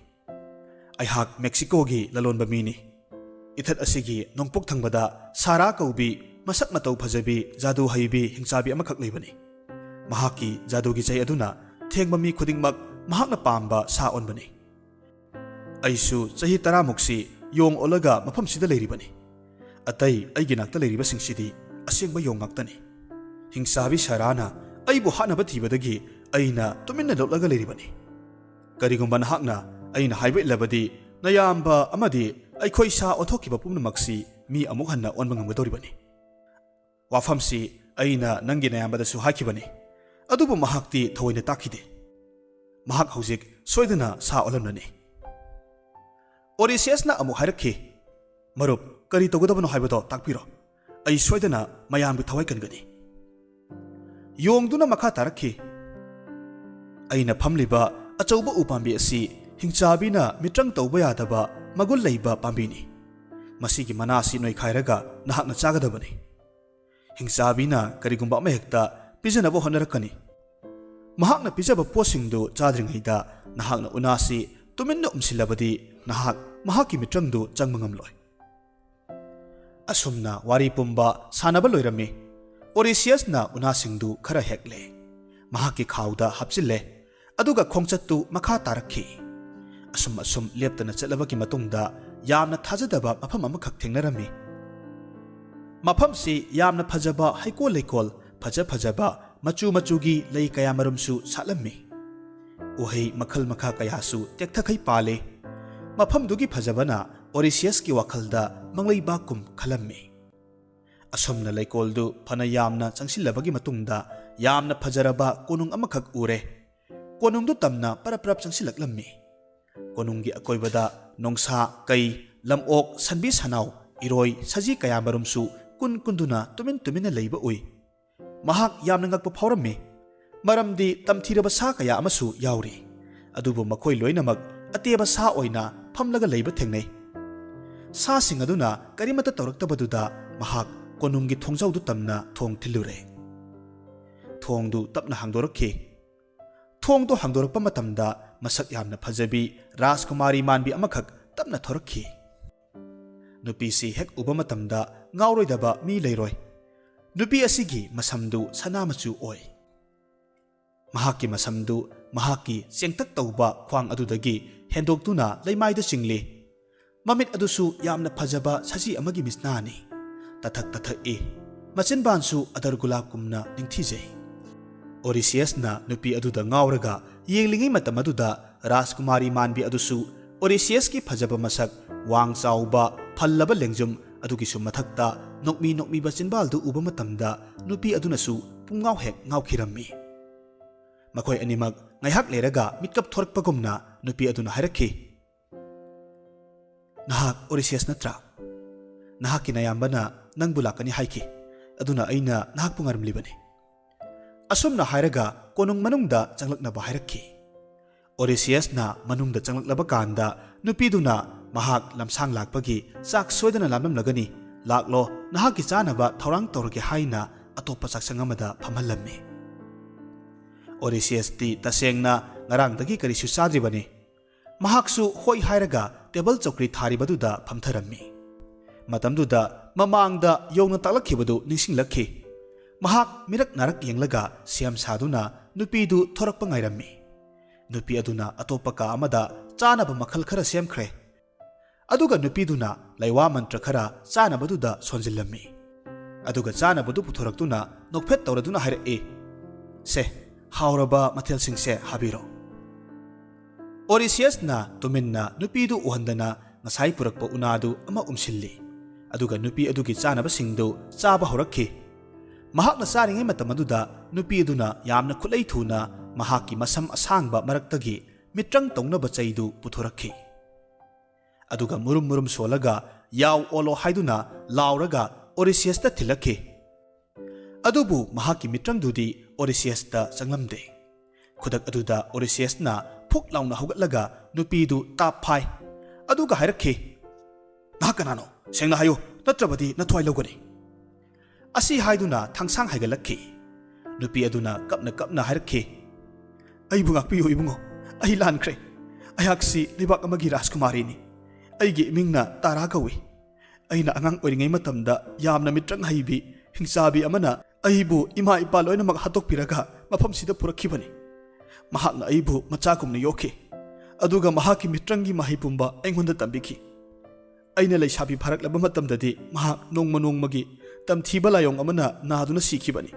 ꯑꯩꯍꯥꯛ ꯃꯦꯛꯁꯤꯀꯣꯒꯤ ꯂꯂꯣꯟꯕ ꯃꯤꯅꯤ꯫ ꯏꯊꯠ ꯑꯁꯤꯒꯤ ꯅꯣꯡꯄꯣꯛ ꯊꯪꯕꯗ ꯁꯥꯔꯥ ꯀꯧꯕꯤ ꯃꯁꯛ ꯃꯇꯧ ꯐꯖꯕꯤ ꯖꯥꯗꯨ ꯍꯩꯕꯤ ꯍꯤꯡꯆꯥꯕꯤ ꯑꯃꯈꯛ ꯂꯩꯕꯅꯤ꯫ ꯃꯍꯥꯛꯀꯤ ꯖꯥꯗꯨꯒꯤ ꯆꯩ ꯑꯗꯨꯅ ꯊꯦꯡꯕ ꯃꯤ ꯈꯨꯗꯤꯡꯃꯛ ꯃꯍꯥꯛꯅ ꯄꯥꯝꯕ ꯁꯥ ꯑꯣꯟꯕꯅꯤ꯫ ꯑꯩꯁꯨ ꯆꯍꯤ ꯇꯔꯥꯃꯨꯛꯁꯤ ꯌꯣꯡ ꯑꯣꯜꯂꯒ ꯃꯐꯝꯁꯤꯗ ꯂꯩꯔꯤꯕꯅꯤ꯫ ꯑꯇꯩ ꯑꯩꯒꯤ ꯅꯥꯛꯇ ꯂꯩꯔꯤꯕꯁꯤꯡꯁꯤꯗꯤ ꯑꯁꯦꯡꯕ ꯌꯣꯡ ꯉꯥꯛꯇꯅꯤ꯫ ꯍꯤꯡꯆꯥꯕꯤ ꯁꯥꯔꯥꯅ ꯑꯩꯕꯨ ꯍꯥꯠꯅꯕ ꯊꯤꯕꯗꯒꯤ ꯑꯩꯅ ꯇꯨꯃꯤꯟꯅ ꯂꯣꯠꯂꯒ ꯂꯩꯔꯤꯕꯅꯤ꯫ ꯀꯔꯤꯒꯨꯝꯕ ꯅꯍꯥꯛꯅ ꯑꯩꯅ ꯍꯥꯏꯕ ꯏꯜꯂꯕꯗꯤ, ꯅꯌꯥꯝꯕ ꯑꯃꯗꯤ ꯑꯩꯈꯣꯏ ꯁꯥ ꯑꯣꯟꯊꯣꯛꯈꯤꯕ ꯄꯨꯝꯅꯃꯛꯁꯤ ꯃꯤ ꯑꯃꯨꯛ ꯍꯟꯅ ꯑꯣꯟꯕ ꯉꯝꯒꯗꯧꯔꯤꯕꯅꯤ꯫ ꯋꯥꯐꯝꯁꯤ ꯑꯩꯅ ꯅꯪꯒꯤ ꯅꯌꯥꯝꯕꯗꯁꯨ ꯍꯥꯏꯈꯤꯕꯅꯤ, ꯑꯗꯨꯕꯨ ꯃꯍꯥꯛꯇꯤ ꯊꯑꯣꯏꯅ ꯇꯥꯈꯤꯗꯦ꯫ ꯃꯍꯥꯛ ꯍꯧꯖꯤꯛ ꯁꯣꯏꯗꯅ ꯁꯥ ꯑꯣꯜꯂꯝꯂꯅꯤ꯫" ꯑꯣꯔꯤꯁꯤꯌꯁꯅ ꯑꯃꯨꯛ ꯍꯥꯏꯔꯛꯈꯤ, "ꯃꯔꯨꯞ, ꯀꯔꯤ ꯇꯧꯒꯗꯕꯅꯣ ꯍꯥꯏꯕꯗꯣ ꯇꯥꯛꯄꯤꯔꯣ꯫ ꯑꯩ ꯁꯣꯏꯗꯅ ꯃꯌꯥꯝꯒꯤ ꯊꯋꯥꯏ ꯀꯟꯒꯅꯤ꯫" ꯌꯣꯡꯗꯨꯅ ꯃꯈꯥ ꯇꯥꯔꯛꯈꯤ, "ꯑꯩꯅ ꯐꯝꯂꯤꯕ ꯑꯆꯧꯕ ꯎꯄꯥꯝꯕꯤ ꯑꯁꯤ ꯍꯤꯡꯆꯥꯕꯤꯅ ꯃꯤꯇ꯭ꯔꯪ ꯇꯧꯕ ꯌꯥꯗꯕ ꯃꯒꯨꯟ ꯂꯩꯕ ꯄꯥꯝꯕꯤꯅꯤ꯫ ꯃꯁꯤꯒꯤ ꯃꯅꯥ ꯑꯁꯤ ꯅꯣꯏꯈꯥꯏꯔꯒ ꯅꯍꯥꯛꯅ ꯆꯥꯒꯗꯕꯅꯤ꯫ ꯍꯤꯡꯆꯥꯕꯤꯅ ꯀꯔꯤꯒꯨꯝꯕ ꯑꯃꯍꯦꯛꯇ ꯄꯤꯖꯅꯕ ꯍꯣꯠꯅꯔꯛꯀꯅꯤ꯫ ꯃꯍꯥꯛꯅ ꯄꯤꯖꯕ ꯄꯣꯠꯁꯤꯡꯗꯨ ꯆꯥꯗ꯭ꯔꯤꯉꯩꯗ ꯅꯍꯥꯛꯅ ꯎꯅꯥꯁꯤ ꯇꯨꯃꯤꯟꯅ ꯎꯝꯁꯤꯜꯂꯕꯗꯤ ꯅꯍꯥꯛ ꯃꯍꯥꯛꯀꯤ ꯃꯤꯇ꯭ꯔꯪꯗꯨ ꯆꯪꯕ ꯉꯝꯂꯣꯏ꯫" ꯑꯁꯨꯝꯅ ꯋꯥꯔꯤ ꯄꯨꯝꯕ ꯁꯥꯟꯅꯕ ꯂꯣꯏꯔꯝꯃꯤ꯫ ꯑꯣꯔꯤꯁꯤꯌꯁꯅ ꯎꯅꯥꯁꯤꯡꯗꯨ ꯈꯔ ꯍꯦꯛꯂꯦ꯫ ꯃꯍꯥꯛꯀꯤ ꯈꯥꯎꯗ ꯍꯥꯞꯆꯤꯜꯂꯦ꯫ ꯑꯗꯨꯒ ꯈꯣꯡꯆꯠꯇꯨ ꯃꯈꯥ ꯇꯥꯔꯛꯈꯤ꯫ ꯑꯁꯨꯝ ꯑꯁꯨꯝ ꯂꯦꯞꯇꯅ ꯆꯠꯂꯕꯒꯤ ꯃꯇꯨꯡꯗ ꯌꯥꯝꯅ ꯊꯥꯖꯗꯕ ꯃꯐꯝ ꯑꯃꯈꯛ ꯊꯦꯡꯅꯔꯝꯃꯤ꯫ ꯃꯐꯝꯁꯤ ꯌꯥꯝꯅ ꯐꯖꯕ ꯍꯩꯀꯣꯜ ꯂꯩꯀꯣꯜ, ꯐꯖ ꯐꯖꯕ ꯃꯆꯨ ꯃꯆꯨꯒꯤ ꯂꯩ ꯀꯌꯥꯃꯔꯨꯝꯁꯨ ꯁꯥꯠꯂꯝꯃꯤ꯫ ꯎꯍꯩ ꯃꯈꯜ ꯃꯈꯥ ꯀꯌꯥꯁꯨ ꯇꯦꯛꯊꯈꯩ ꯄꯥꯜꯂꯤ꯫ ꯃꯐꯝꯗꯨꯒꯤ ꯐꯖꯕꯅ ꯑꯣꯔꯤꯁꯤꯌꯁꯀꯤ ꯋꯥꯈꯜꯗ ꯃꯪꯂꯩꯕꯥꯛꯀꯨꯝ ꯈꯜꯂꯝꯃꯤ꯫ ꯑꯁꯨꯝꯅ ꯂꯩꯀꯣꯜꯗꯨ ꯐꯅ ꯌꯥꯝꯅ ꯆꯪꯁꯤꯜꯂꯕꯒꯤ ꯃꯇꯨꯡꯗ ꯌꯥꯝꯅ ꯐꯖꯔꯕ ꯀꯣꯅꯨꯡ ꯑꯃꯈꯛ ꯎꯔꯦ꯫ ꯀꯣꯅꯨꯡꯗꯨ ꯇꯝꯅ ꯄꯔꯞ ꯄꯔꯞ ꯆꯪꯁꯤꯜꯂꯛꯂꯝꯃꯤ꯫ ꯀꯣꯅꯨꯡꯒꯤ ꯑꯀꯣꯏꯕꯗ ꯅꯣꯡꯁꯥ, ꯀꯩ, ꯂꯝꯑꯣꯛ, ꯁꯟꯕꯤ ꯁꯟꯅꯥꯎ, ꯏꯔꯣꯏ, ꯁꯖꯤ ꯀꯌꯥꯃꯔꯨꯝꯁꯨ ꯀꯨꯟ ꯀꯨꯟꯗꯨꯅ ꯇꯨꯃꯤꯟ ꯇꯨꯃꯤꯟꯅ ꯂꯩꯕ ꯎꯏ꯫ ꯃꯍꯥꯛ ꯌꯥꯝꯅ ꯉꯛꯄ ꯐꯥꯎꯔꯝꯃꯤ, ꯃꯔꯝꯗꯤ ꯇꯝꯊꯤꯔꯕ ꯁꯥ ꯀꯌꯥ ꯑꯃꯁꯨ ꯌꯥꯎꯔꯤ꯫ ꯑꯗꯨꯕꯨ ꯃꯈꯣꯏ ꯂꯣꯏꯅꯃꯛ ꯑꯇꯦꯕ ꯁꯥ ꯑꯣꯏꯅ ꯐꯝꯂꯒ ꯂꯩꯕ ꯊꯦꯡꯅꯩ꯫ ꯁꯥꯁꯤꯡ ꯑꯗꯨꯅ ꯀꯔꯤꯃꯠꯇ ꯇꯧꯔꯛꯇꯕꯗꯨꯗ ꯃꯍꯥꯛ ꯀꯣꯅꯨꯡꯒꯤ ꯊꯣꯡꯖꯥꯎꯗꯨ ꯇꯝꯅ ꯊꯣꯡ ꯊꯤꯜꯂꯨꯔꯦ꯫ ꯊꯣꯡꯗꯨ ꯇꯞꯅ ꯍꯥꯡꯗꯣꯔꯛꯈꯤ꯫ ꯊꯣꯡꯗꯨ ꯍꯥꯡꯗꯣꯔꯛꯄ ꯃꯇꯝꯗ ꯃꯁꯛ ꯌꯥꯝꯅ ꯐꯖꯕꯤ ꯔꯥꯖꯀꯨꯃꯥꯔꯤ ꯃꯥꯟꯕꯤ ꯑꯃꯈꯛ ꯇꯞꯅ ꯊꯣꯔꯛꯈꯤ꯫ ꯅꯨꯄꯤꯁꯤ ꯍꯦꯛ ꯎꯕ ꯃꯇꯝꯗ ꯉꯥꯎꯔꯣꯏꯗꯕ ꯃꯤ ꯂꯩꯔꯣꯏ꯫ ꯅꯨꯄꯤ ꯑꯁꯤꯒꯤ ꯃꯁꯝꯗꯨ ꯁꯅꯥ ꯃꯆꯨ ꯑꯣꯏ꯫ ꯃꯍꯥꯛꯀꯤ ꯃꯁꯝꯗꯨ ꯃꯍꯥꯛꯀꯤ ꯆꯦꯡꯇꯛ ꯇꯧꯕ ꯈ꯭ꯋꯥꯡ ꯑꯗꯨꯗꯒꯤ ꯍꯦꯟꯗꯣꯛꯇꯨꯅ ꯂꯩꯃꯥꯏꯗ ꯆꯤꯡꯂꯤ꯫ ꯃꯃꯤꯠ ꯑꯗꯨꯁꯨ ꯌꯥꯝꯅ ꯐꯖꯕ ꯁꯖꯤ ꯑꯃꯒꯤ ꯃꯤꯠꯁꯅꯥꯅꯤ꯫ ꯇꯊꯛ ꯇꯊꯛꯏ꯫ ꯃꯆꯤꯟꯕꯥꯟꯁꯨ ꯑꯗꯔ ꯒꯨꯂꯥꯞꯀꯨꯝꯅ ꯅꯤꯡꯊꯤꯖꯩ꯫ ꯑꯣꯔꯤꯁꯤꯌꯁꯅ ꯅꯨꯄꯤ ꯑꯗꯨꯗ ꯉꯥꯎꯔꯒ ꯌꯦꯡꯂꯤꯉꯩ ꯃꯇꯝ ꯑꯗꯨꯗ ꯔꯥꯖꯀꯨꯃꯥꯔꯤ ꯃꯥꯟꯕꯤ ꯑꯗꯨꯁꯨ ꯑꯣꯔꯤꯁꯤꯌꯁꯀꯤ ꯐꯖꯕ ꯃꯁꯛ, ꯋꯥꯡ ꯆꯥꯎꯕ, ꯐꯜꯂꯕ ꯂꯦꯡꯖꯨꯝ ꯑꯗꯨꯒꯤꯁꯨ ꯃꯊꯛꯇ ꯅꯣꯛꯃꯤ ꯅꯣꯛꯃꯤꯕ ꯆꯤꯟꯕꯥꯜꯗꯨ ꯎꯕ ꯃꯇꯝꯗ ꯅꯨꯄꯤ ꯑꯗꯨꯅꯁꯨ ꯄꯨꯡꯉꯥꯎ ꯍꯦꯛ ꯉꯥꯎꯈꯤꯔꯝꯃꯤ꯫ ꯃꯈꯣꯏ ꯑꯅꯤꯃꯛ ꯉꯥꯏꯍꯥꯛ ꯂꯩꯔꯒ ꯃꯤꯠꯀꯞ ꯊꯣꯔꯛꯄꯒꯨꯝꯅ ꯅꯨꯄꯤ ꯑꯗꯨꯅ ꯍꯥꯏꯔꯛꯈꯤ, "ꯅꯍꯥꯛ ꯑꯣꯔꯤꯁꯤꯌꯁ ꯅꯠꯇ꯭ꯔꯥ? ꯅꯍꯥꯛꯀꯤ ꯅꯌꯥꯝꯕꯅ ꯅꯪꯕꯨ ꯂꯥꯛꯀꯅꯤ ꯍꯥꯏꯈꯤ, ꯑꯗꯨꯅ ꯑꯩꯅ ꯅꯍꯥꯛꯄꯨ ꯉꯥꯏꯔꯝꯂꯤꯕꯅꯤ꯫" ꯑꯁꯨꯝꯅ ꯍꯥꯏꯔꯒ ꯀꯣꯅꯨꯡ ꯃꯅꯨꯡꯗ ꯆꯪꯂꯛꯅꯕ ꯍꯥꯏꯔꯛꯈꯤ꯫ ꯑꯣꯔꯤꯁꯤꯌꯁꯅ ꯃꯅꯨꯡꯗ ꯆꯪꯂꯛꯂꯕ ꯀꯥꯟꯗ ꯅꯨꯄꯤꯗꯨꯅ ꯃꯍꯥꯛ ꯂꯝꯁꯥꯡ ꯂꯥꯛꯄꯒꯤ ꯆꯥꯛ ꯁꯣꯏꯗꯅ ꯂꯥꯝꯂꯝꯂꯒꯅꯤ, ꯂꯥꯛꯂꯣ, ꯅꯍꯥꯛꯀꯤ ꯆꯥꯅꯕ ꯊꯧꯔꯥꯡ ꯇꯧꯔꯒꯦ ꯍꯥꯏꯅ ꯑꯇꯣꯞꯄ ꯆꯥꯛꯁꯪ ꯑꯃꯗ ꯐꯝꯍꯜꯂꯝꯃꯤ꯫ ꯑꯣꯔꯤꯁꯤꯌꯁꯇꯤ ꯇꯁꯦꯡꯅ ꯉꯔꯥꯡꯗꯒꯤ ꯀꯔꯤꯁꯨ ꯆꯥꯗ꯭ꯔꯤꯕꯅꯤ꯫ ꯃꯍꯥꯛꯁꯨ ꯍꯣꯏ ꯍꯥꯏꯔꯒ ꯇꯦꯕꯜ ꯆꯧꯀ꯭ꯔꯤ ꯊꯥꯔꯤꯕꯗꯨꯗ ꯐꯝꯊꯔꯝꯃꯤ꯫ ꯃꯇꯝꯗꯨꯗ ꯃꯃꯥꯡꯗ ꯌꯧꯅ ꯇꯥꯛꯂꯛꯈꯤꯕꯗꯨ ꯅꯤꯡꯁꯤꯡꯂꯛꯈꯤ꯫ ꯃꯍꯥꯛ ꯃꯤꯔꯛ ꯅꯥꯔꯛ ꯌꯦꯡꯂꯒ ꯁꯦꯝ ꯁꯥꯗꯨꯅ ꯅꯨꯄꯤꯗꯨ ꯊꯣꯔꯛꯄ ꯉꯥꯏꯔꯝꯃꯤ꯫ ꯅꯨꯄꯤ ꯑꯗꯨꯅ ꯑꯇꯣꯞꯄ ꯀꯥ ꯑꯃꯗ ꯆꯥꯅꯕ ꯃꯈꯜ ꯈꯔ ꯁꯦꯝꯈ꯭ꯔꯦ꯫ ꯑꯗꯨꯒ ꯅꯨꯄꯤꯗꯨꯅ ꯂꯩꯋꯥ ꯃꯟꯇ꯭ꯔ ꯈꯔ ꯆꯥꯅꯕꯗꯨꯗ ꯁꯣꯟꯖꯤꯜꯂꯝꯃꯤ꯫ ꯑꯗꯨꯒ ꯆꯥꯅꯕꯗꯨ ꯄꯨꯊꯣꯔꯛꯇꯨꯅ ꯅꯣꯛꯐꯦꯠ ꯇꯧꯔꯗꯨꯅ ꯍꯥꯏꯔꯛꯏ, "ꯁꯦ, ꯍꯥꯎꯔꯕ ꯃꯊꯦꯜꯁꯤꯡꯁꯦ ꯍꯥꯕꯤꯔꯣ꯫" ꯑꯣꯔꯤꯁꯤꯌꯁꯅ ꯇꯨꯃꯤꯟꯅ ꯅꯨꯄꯤꯗꯨ ꯎꯍꯟꯗꯅ ꯉꯁꯥꯏ ꯄꯨꯔꯛꯄ ꯎꯅꯥꯗꯨ ꯑꯃ ꯎꯝꯁꯤꯜꯂꯤ꯫ ꯑꯗꯨꯒ ꯅꯨꯄꯤ ꯑꯗꯨꯒꯤ ꯆꯥꯅꯕꯁꯤꯡꯗꯨ ꯆꯥꯕ ꯍꯧꯔꯛꯈꯤ꯫ ꯃꯍꯥꯛꯅ ꯆꯥꯔꯤꯉꯩ ꯃꯇꯝ ꯑꯗꯨꯗ ꯅꯨꯄꯤ ꯑꯗꯨꯅ ꯌꯥꯝꯅ ꯈꯨꯠꯂꯩ ꯊꯨꯅ ꯃꯍꯥꯛꯀꯤ ꯃꯁꯝ ꯑꯁꯥꯡꯕ ꯃꯔꯛꯇꯒꯤ ꯃꯤꯇ꯭ꯔꯪ ꯇꯧꯅꯕ ꯆꯩꯗꯨ ꯄꯨꯊꯣꯔꯛꯈꯤ꯫ ꯑꯗꯨꯒ ꯃꯨꯔꯨꯝ ꯃꯨꯔꯨꯝ ꯁꯣꯜꯂꯒ "ꯌꯥꯎ ꯑꯣꯜꯂꯣ" ꯍꯥꯏꯗꯨꯅ ꯂꯥꯎꯔꯒ ꯑꯣꯔꯤꯁꯤꯌꯁꯇ ꯊꯤꯜꯂꯛꯈꯤ꯫ ꯑꯗꯨꯕꯨ ꯃꯍꯥꯛꯀꯤ ꯃꯤꯇ꯭ꯔꯪꯗꯨꯗꯤ ꯑꯣꯔꯤꯁꯤꯌꯁꯇ ꯆꯪꯂꯝꯗꯦ꯫ ꯈꯨꯗꯛ ꯑꯗꯨꯗ ꯑꯣꯔꯤꯁꯤꯌꯁꯅ ꯐꯨꯛ ꯂꯥꯎꯅ ꯍꯧꯒꯠꯂꯒ ꯅꯨꯄꯤꯗꯨ ꯇꯥꯞ ꯐꯥꯏ꯫ ꯑꯗꯨꯒ ꯍꯥꯏꯔꯛꯈꯤ, "ꯅꯍꯥꯛ ꯀꯅꯥꯅꯣ? ꯁꯦꯡꯅ ꯍꯥꯏꯌꯨ, ꯅꯠꯇ꯭ꯔꯕꯗꯤ ꯅꯊ꯭ꯋꯥꯏ ꯂꯧꯒꯅꯤ"꯫ ꯑꯁꯤ ꯍꯥꯏꯗꯨꯅ ꯊꯥꯡꯁꯥꯡ ꯍꯥꯏꯒꯠꯂꯛꯈꯤ꯫ ꯅꯨꯄꯤ ꯑꯗꯨꯅ ꯀꯞꯅ ꯀꯞꯅ ꯍꯥꯏꯔꯛꯈꯤ, "ꯑꯩꯕꯨ ꯉꯥꯛꯄꯤꯌꯨ ꯏꯕꯨꯡꯉꯣ, ꯑꯩ ꯂꯥꯟꯈ꯭ꯔꯦ꯫ ꯑꯩꯍꯥꯛꯁꯤ ꯂꯩꯕꯥꯛ ꯑꯃꯒꯤ ꯔꯥꯖꯀꯨꯃꯥꯔꯤꯅꯤ꯫ ꯑꯩꯒꯤ ꯏꯃꯤꯡꯅ ꯇꯥꯔꯥ ꯀꯧꯏ꯫ ꯑꯩꯅ ꯑꯉꯥꯡ ꯑꯣꯏꯔꯤꯉꯩ ꯃꯇꯝꯗ ꯌꯥꯝꯅ ꯃꯤꯇ꯭ꯔꯪ ꯍꯩꯕꯤ, ꯍꯤꯡꯆꯥꯕꯤ ꯑꯃꯅ ꯑꯩꯕꯨ ꯏꯃꯥ ꯏꯄꯥ ꯂꯣꯏꯅꯃꯛ ꯍꯥꯠꯇꯣꯛꯄꯤꯔꯒ ꯃꯐꯝꯁꯤꯗ ꯄꯨꯔꯛꯈꯤꯕꯅꯤ꯫ ꯃꯍꯥꯛꯅ ꯑꯩꯕꯨ ꯃꯆꯥꯒꯨꯝꯅ ꯌꯣꯛꯈꯤ꯫ ꯑꯗꯨꯒ ꯃꯍꯥꯛꯀꯤ ꯃꯤꯇ꯭ꯔꯪꯒꯤ ꯃꯍꯩ ꯄꯨꯝꯕ ꯑꯩꯉꯣꯟꯗ ꯇꯝꯕꯤꯈꯤ꯫ ꯑꯩꯅ ꯂꯩꯁꯥꯕꯤ ꯐꯥꯔꯛꯂꯕ ꯃꯇꯝꯗꯗꯤ ꯃꯍꯥꯛ ꯅꯣꯡꯃ ꯅꯣꯡꯃꯒꯤ ꯇꯝꯊꯤꯕ ꯂꯥꯏꯑꯣꯡ ꯑꯃꯅ ꯅꯥꯗꯨꯅ ꯁꯤꯈꯤꯕꯅꯤ꯫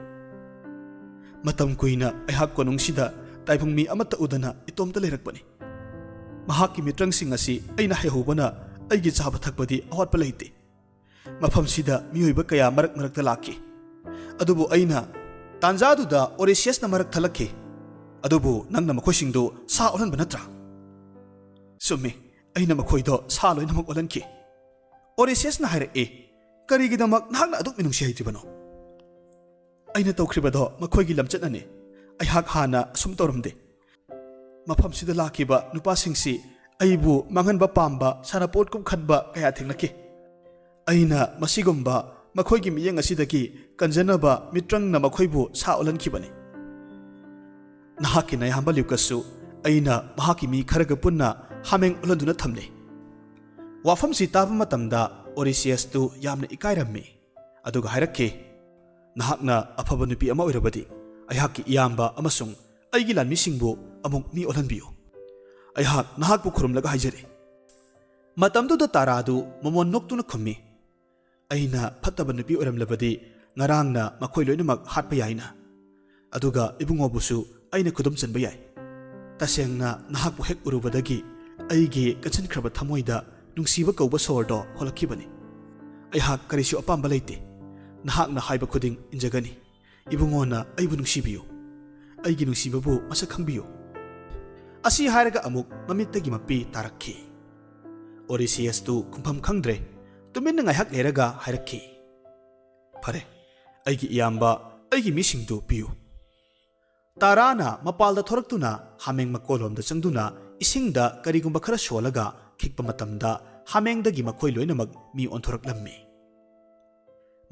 ꯃꯇꯝ ꯀꯨꯏꯅ ꯑꯩꯍꯥꯛ ꯀꯣꯅꯨꯡꯁꯤꯗ ꯇꯥꯏꯕꯪ ꯃꯤ ꯑꯃꯠꯇ ꯎꯗꯅ ꯏꯇꯣꯝꯇ ꯂꯩꯔꯛꯄꯅꯤ꯫ ꯃꯍꯥꯛꯀꯤ ꯃꯤꯇ꯭ꯔꯪꯁꯤꯡ ꯑꯁꯤ ꯑꯩꯅ ꯍꯩꯍꯧꯕꯅ ꯑꯩꯒꯤ ꯆꯥꯕ ꯊꯛꯄꯗꯤ ꯑꯋꯥꯠꯄ ꯂꯩꯇꯦ꯫ ꯃꯐꯝꯁꯤꯗ ꯃꯤꯑꯣꯏꯕ ꯀꯌꯥ ꯃꯔꯛ ꯃꯔꯛꯇ ꯂꯥꯛꯈꯤ꯫ ꯑꯗꯨꯕꯨ ꯑꯩꯅ ꯇꯥꯟꯖꯥꯗꯨꯗ ꯑꯣꯔꯤꯁꯤꯌꯁꯅ ꯃꯔꯛ ꯊꯠꯂꯛꯈꯤ, "ꯑꯗꯨꯕꯨ ꯅꯪꯅ ꯃꯈꯣꯏꯁꯤꯡꯗꯨ ꯁꯥ ꯑꯣꯜꯍꯟꯕ ꯅꯠꯇ꯭ꯔꯥ?" "ꯆꯨꯝꯃꯤ, ꯑꯩꯅ ꯃꯈꯣꯏꯗꯣ ꯁꯥ ꯂꯣꯏꯅꯃꯛ ꯑꯣꯜꯍꯟꯈꯤ"꯫ ꯑꯣꯔꯤꯁꯤꯌꯁꯅ ꯍꯥꯏꯔꯛꯏ, "ꯀꯔꯤꯒꯤꯗꯃꯛ ꯅꯍꯥꯛꯅ ꯑꯗꯨꯛ ꯃꯤꯅꯨꯡꯁꯤ ꯍꯩꯇ꯭ꯔꯤꯕꯅꯣ?" "ꯑꯩꯅ ꯇꯧꯈ꯭ꯔꯤꯕꯗꯣ ꯃꯈꯣꯏꯒꯤ ꯂꯝꯆꯠꯅꯅꯤ꯫ ꯑꯩꯍꯥꯛ ꯍꯥꯟꯅ ꯑꯁꯨꯝ ꯇꯧꯔꯝꯗꯦ꯫ ꯃꯐꯝꯁꯤꯗ ꯂꯥꯛꯈꯤꯕ ꯅꯨꯄꯥꯁꯤꯡꯁꯤ ꯑꯩꯕꯨ ꯃꯥꯡꯍꯟꯕ ꯄꯥꯝꯕ, ꯁꯥꯟꯅꯄꯣꯠꯀꯨꯝ ꯈꯟꯕ ꯀꯌꯥ ꯊꯦꯡꯅꯈꯤ꯫ ꯑꯩꯅ ꯃꯁꯤꯒꯨꯝꯕ ꯃꯈꯣꯏꯒꯤ ꯃꯤꯠꯌꯦꯡ ꯑꯁꯤꯗꯒꯤ ꯀꯟꯖꯅꯕ ꯃꯤꯇ꯭ꯔꯪꯅ ꯃꯈꯣꯏꯕꯨ ꯁꯥ ꯑꯣꯜꯍꯟꯈꯤꯕꯅꯤ꯫ ꯅꯍꯥꯛꯀꯤ ꯅꯌꯥꯝꯕ ꯂ꯭ꯌꯨꯀꯁꯁꯨ ꯑꯩꯅ ꯃꯍꯥꯛꯀꯤ ꯃꯤ ꯈꯔꯒ ꯄꯨꯟꯅ ꯍꯥꯃꯦꯡ ꯑꯣꯜꯍꯟꯗꯨꯅ ꯊꯝꯂꯤ"꯫ ꯋꯥꯐꯝꯁꯤ ꯇꯥꯕ ꯃꯇꯝꯗ ꯑꯣꯔꯤꯁꯤꯌꯁꯇꯨ ꯌꯥꯝꯅ ꯏꯀꯥꯏꯔꯝꯃꯤ꯫ ꯑꯗꯨꯒ ꯍꯥꯏꯔꯛꯈꯤ, "ꯅꯍꯥꯛꯅ ꯑꯐꯕ ꯅꯨꯄꯤ ꯑꯃ ꯑꯣꯏꯔꯕꯗꯤ ꯑꯩꯍꯥꯛꯀꯤ ꯏꯌꯥꯝꯕ ꯑꯃꯁꯨꯡ ꯑꯩꯒꯤ ꯂꯥꯟꯃꯤꯁꯤꯡꯕꯨ ꯑꯃꯨꯛ ꯃꯤ ꯑꯣꯜꯍꯟꯕꯤꯌꯨ꯫ ꯑꯩꯍꯥꯛ ꯅꯍꯥꯛꯄꯨ ꯈꯨꯔꯨꯝꯂꯒ ꯍꯥꯏꯖꯔꯤ"꯫ ꯃꯇꯝꯗꯨꯗ ꯇꯥꯔꯥꯗꯨ ꯃꯃꯣꯟ ꯅꯣꯛꯇꯨꯅ ꯈꯨꯝꯃꯤ, "ꯑꯩꯅ ꯐꯠꯇꯕ ꯅꯨꯄꯤ ꯑꯣꯏꯔꯝꯂꯕꯗꯤ ꯉꯔꯥꯡꯅ ꯃꯈꯣꯏ ꯂꯣꯏꯅꯃꯛ ꯍꯥꯠꯄ ꯌꯥꯏꯅ꯫ ꯑꯗꯨꯒ ꯏꯕꯨꯡꯉꯣꯕꯨꯁꯨ ꯑꯩꯅ ꯈꯨꯗꯨꯝ ꯆꯟꯕ ꯌꯥꯏ꯫ ꯇꯁꯦꯡꯅ ꯅꯍꯥꯛꯄꯨ ꯍꯦꯛ ꯎꯔꯨꯕꯗꯒꯤ ꯑꯩꯒꯤ ꯀꯟꯁꯤꯟꯈ꯭ꯔꯕ ꯊꯃꯣꯏꯗ ꯅꯨꯡꯁꯤꯕ ꯀꯧꯕ ꯁꯣꯔꯗꯣ ꯍꯣꯜꯂꯛꯈꯤꯕꯅꯤ꯫ ꯑꯩꯍꯥꯛ ꯀꯔꯤꯁꯨ ꯑꯄꯥꯝꯕ ꯂꯩꯇꯦ꯫ ꯅꯍꯥꯛꯅ ꯍꯥꯏꯕ ꯈꯨꯗꯤꯡ ꯏꯟꯖꯒꯅꯤ꯫ ꯏꯕꯨꯡꯉꯣꯅ ꯑꯩꯕꯨ ꯅꯨꯡꯁꯤꯕꯤꯌꯨ꯫ ꯑꯩꯒꯤ ꯅꯨꯡꯁꯤꯕꯕꯨ ꯃꯁꯛ ꯈꯪꯕꯤꯌꯨ"꯫ ꯑꯁꯤ ꯍꯥꯏꯔꯒ ꯑꯃꯨꯛ ꯃꯃꯤꯠꯇꯒꯤ ꯃꯄꯤ ꯇꯥꯔꯛꯈꯤ꯫ ꯑꯣꯔꯤꯁꯤꯌꯁꯇꯨ ꯈꯨꯝꯐꯝ ꯈꯪꯗ꯭ꯔꯦ꯫ ꯇꯨꯃꯤꯟꯅ ꯉꯥꯏꯍꯥꯛ ꯂꯩꯔꯒ ꯍꯥꯏꯔꯛꯈꯤ, "ꯐꯔꯦ, ꯑꯩꯒꯤ ꯏꯌꯥꯝꯕ, ꯑꯩꯒꯤ ꯃꯤꯁꯤꯡꯗꯨ ꯄꯤꯌꯨ"꯫ ꯇꯥꯔꯥꯅ ꯃꯄꯥꯜꯗ ꯊꯣꯔꯛꯇꯨꯅ ꯍꯥꯃꯦꯡ ꯃꯀꯣꯜꯂꯣꯝꯗ ꯆꯪꯗꯨꯅ ꯏꯁꯤꯡꯗ ꯀꯔꯤꯒꯨꯝꯕ ꯈꯔ ꯁꯣꯜꯂꯒ ꯈꯤꯛꯄ ꯃꯇꯝꯗ ꯍꯥꯃꯦꯡꯗꯒꯤ ꯃꯈꯣꯏ ꯂꯣꯏꯅꯃꯛ ꯃꯤ ꯑꯣꯟꯊꯣꯔꯛꯂꯝꯃꯤ꯫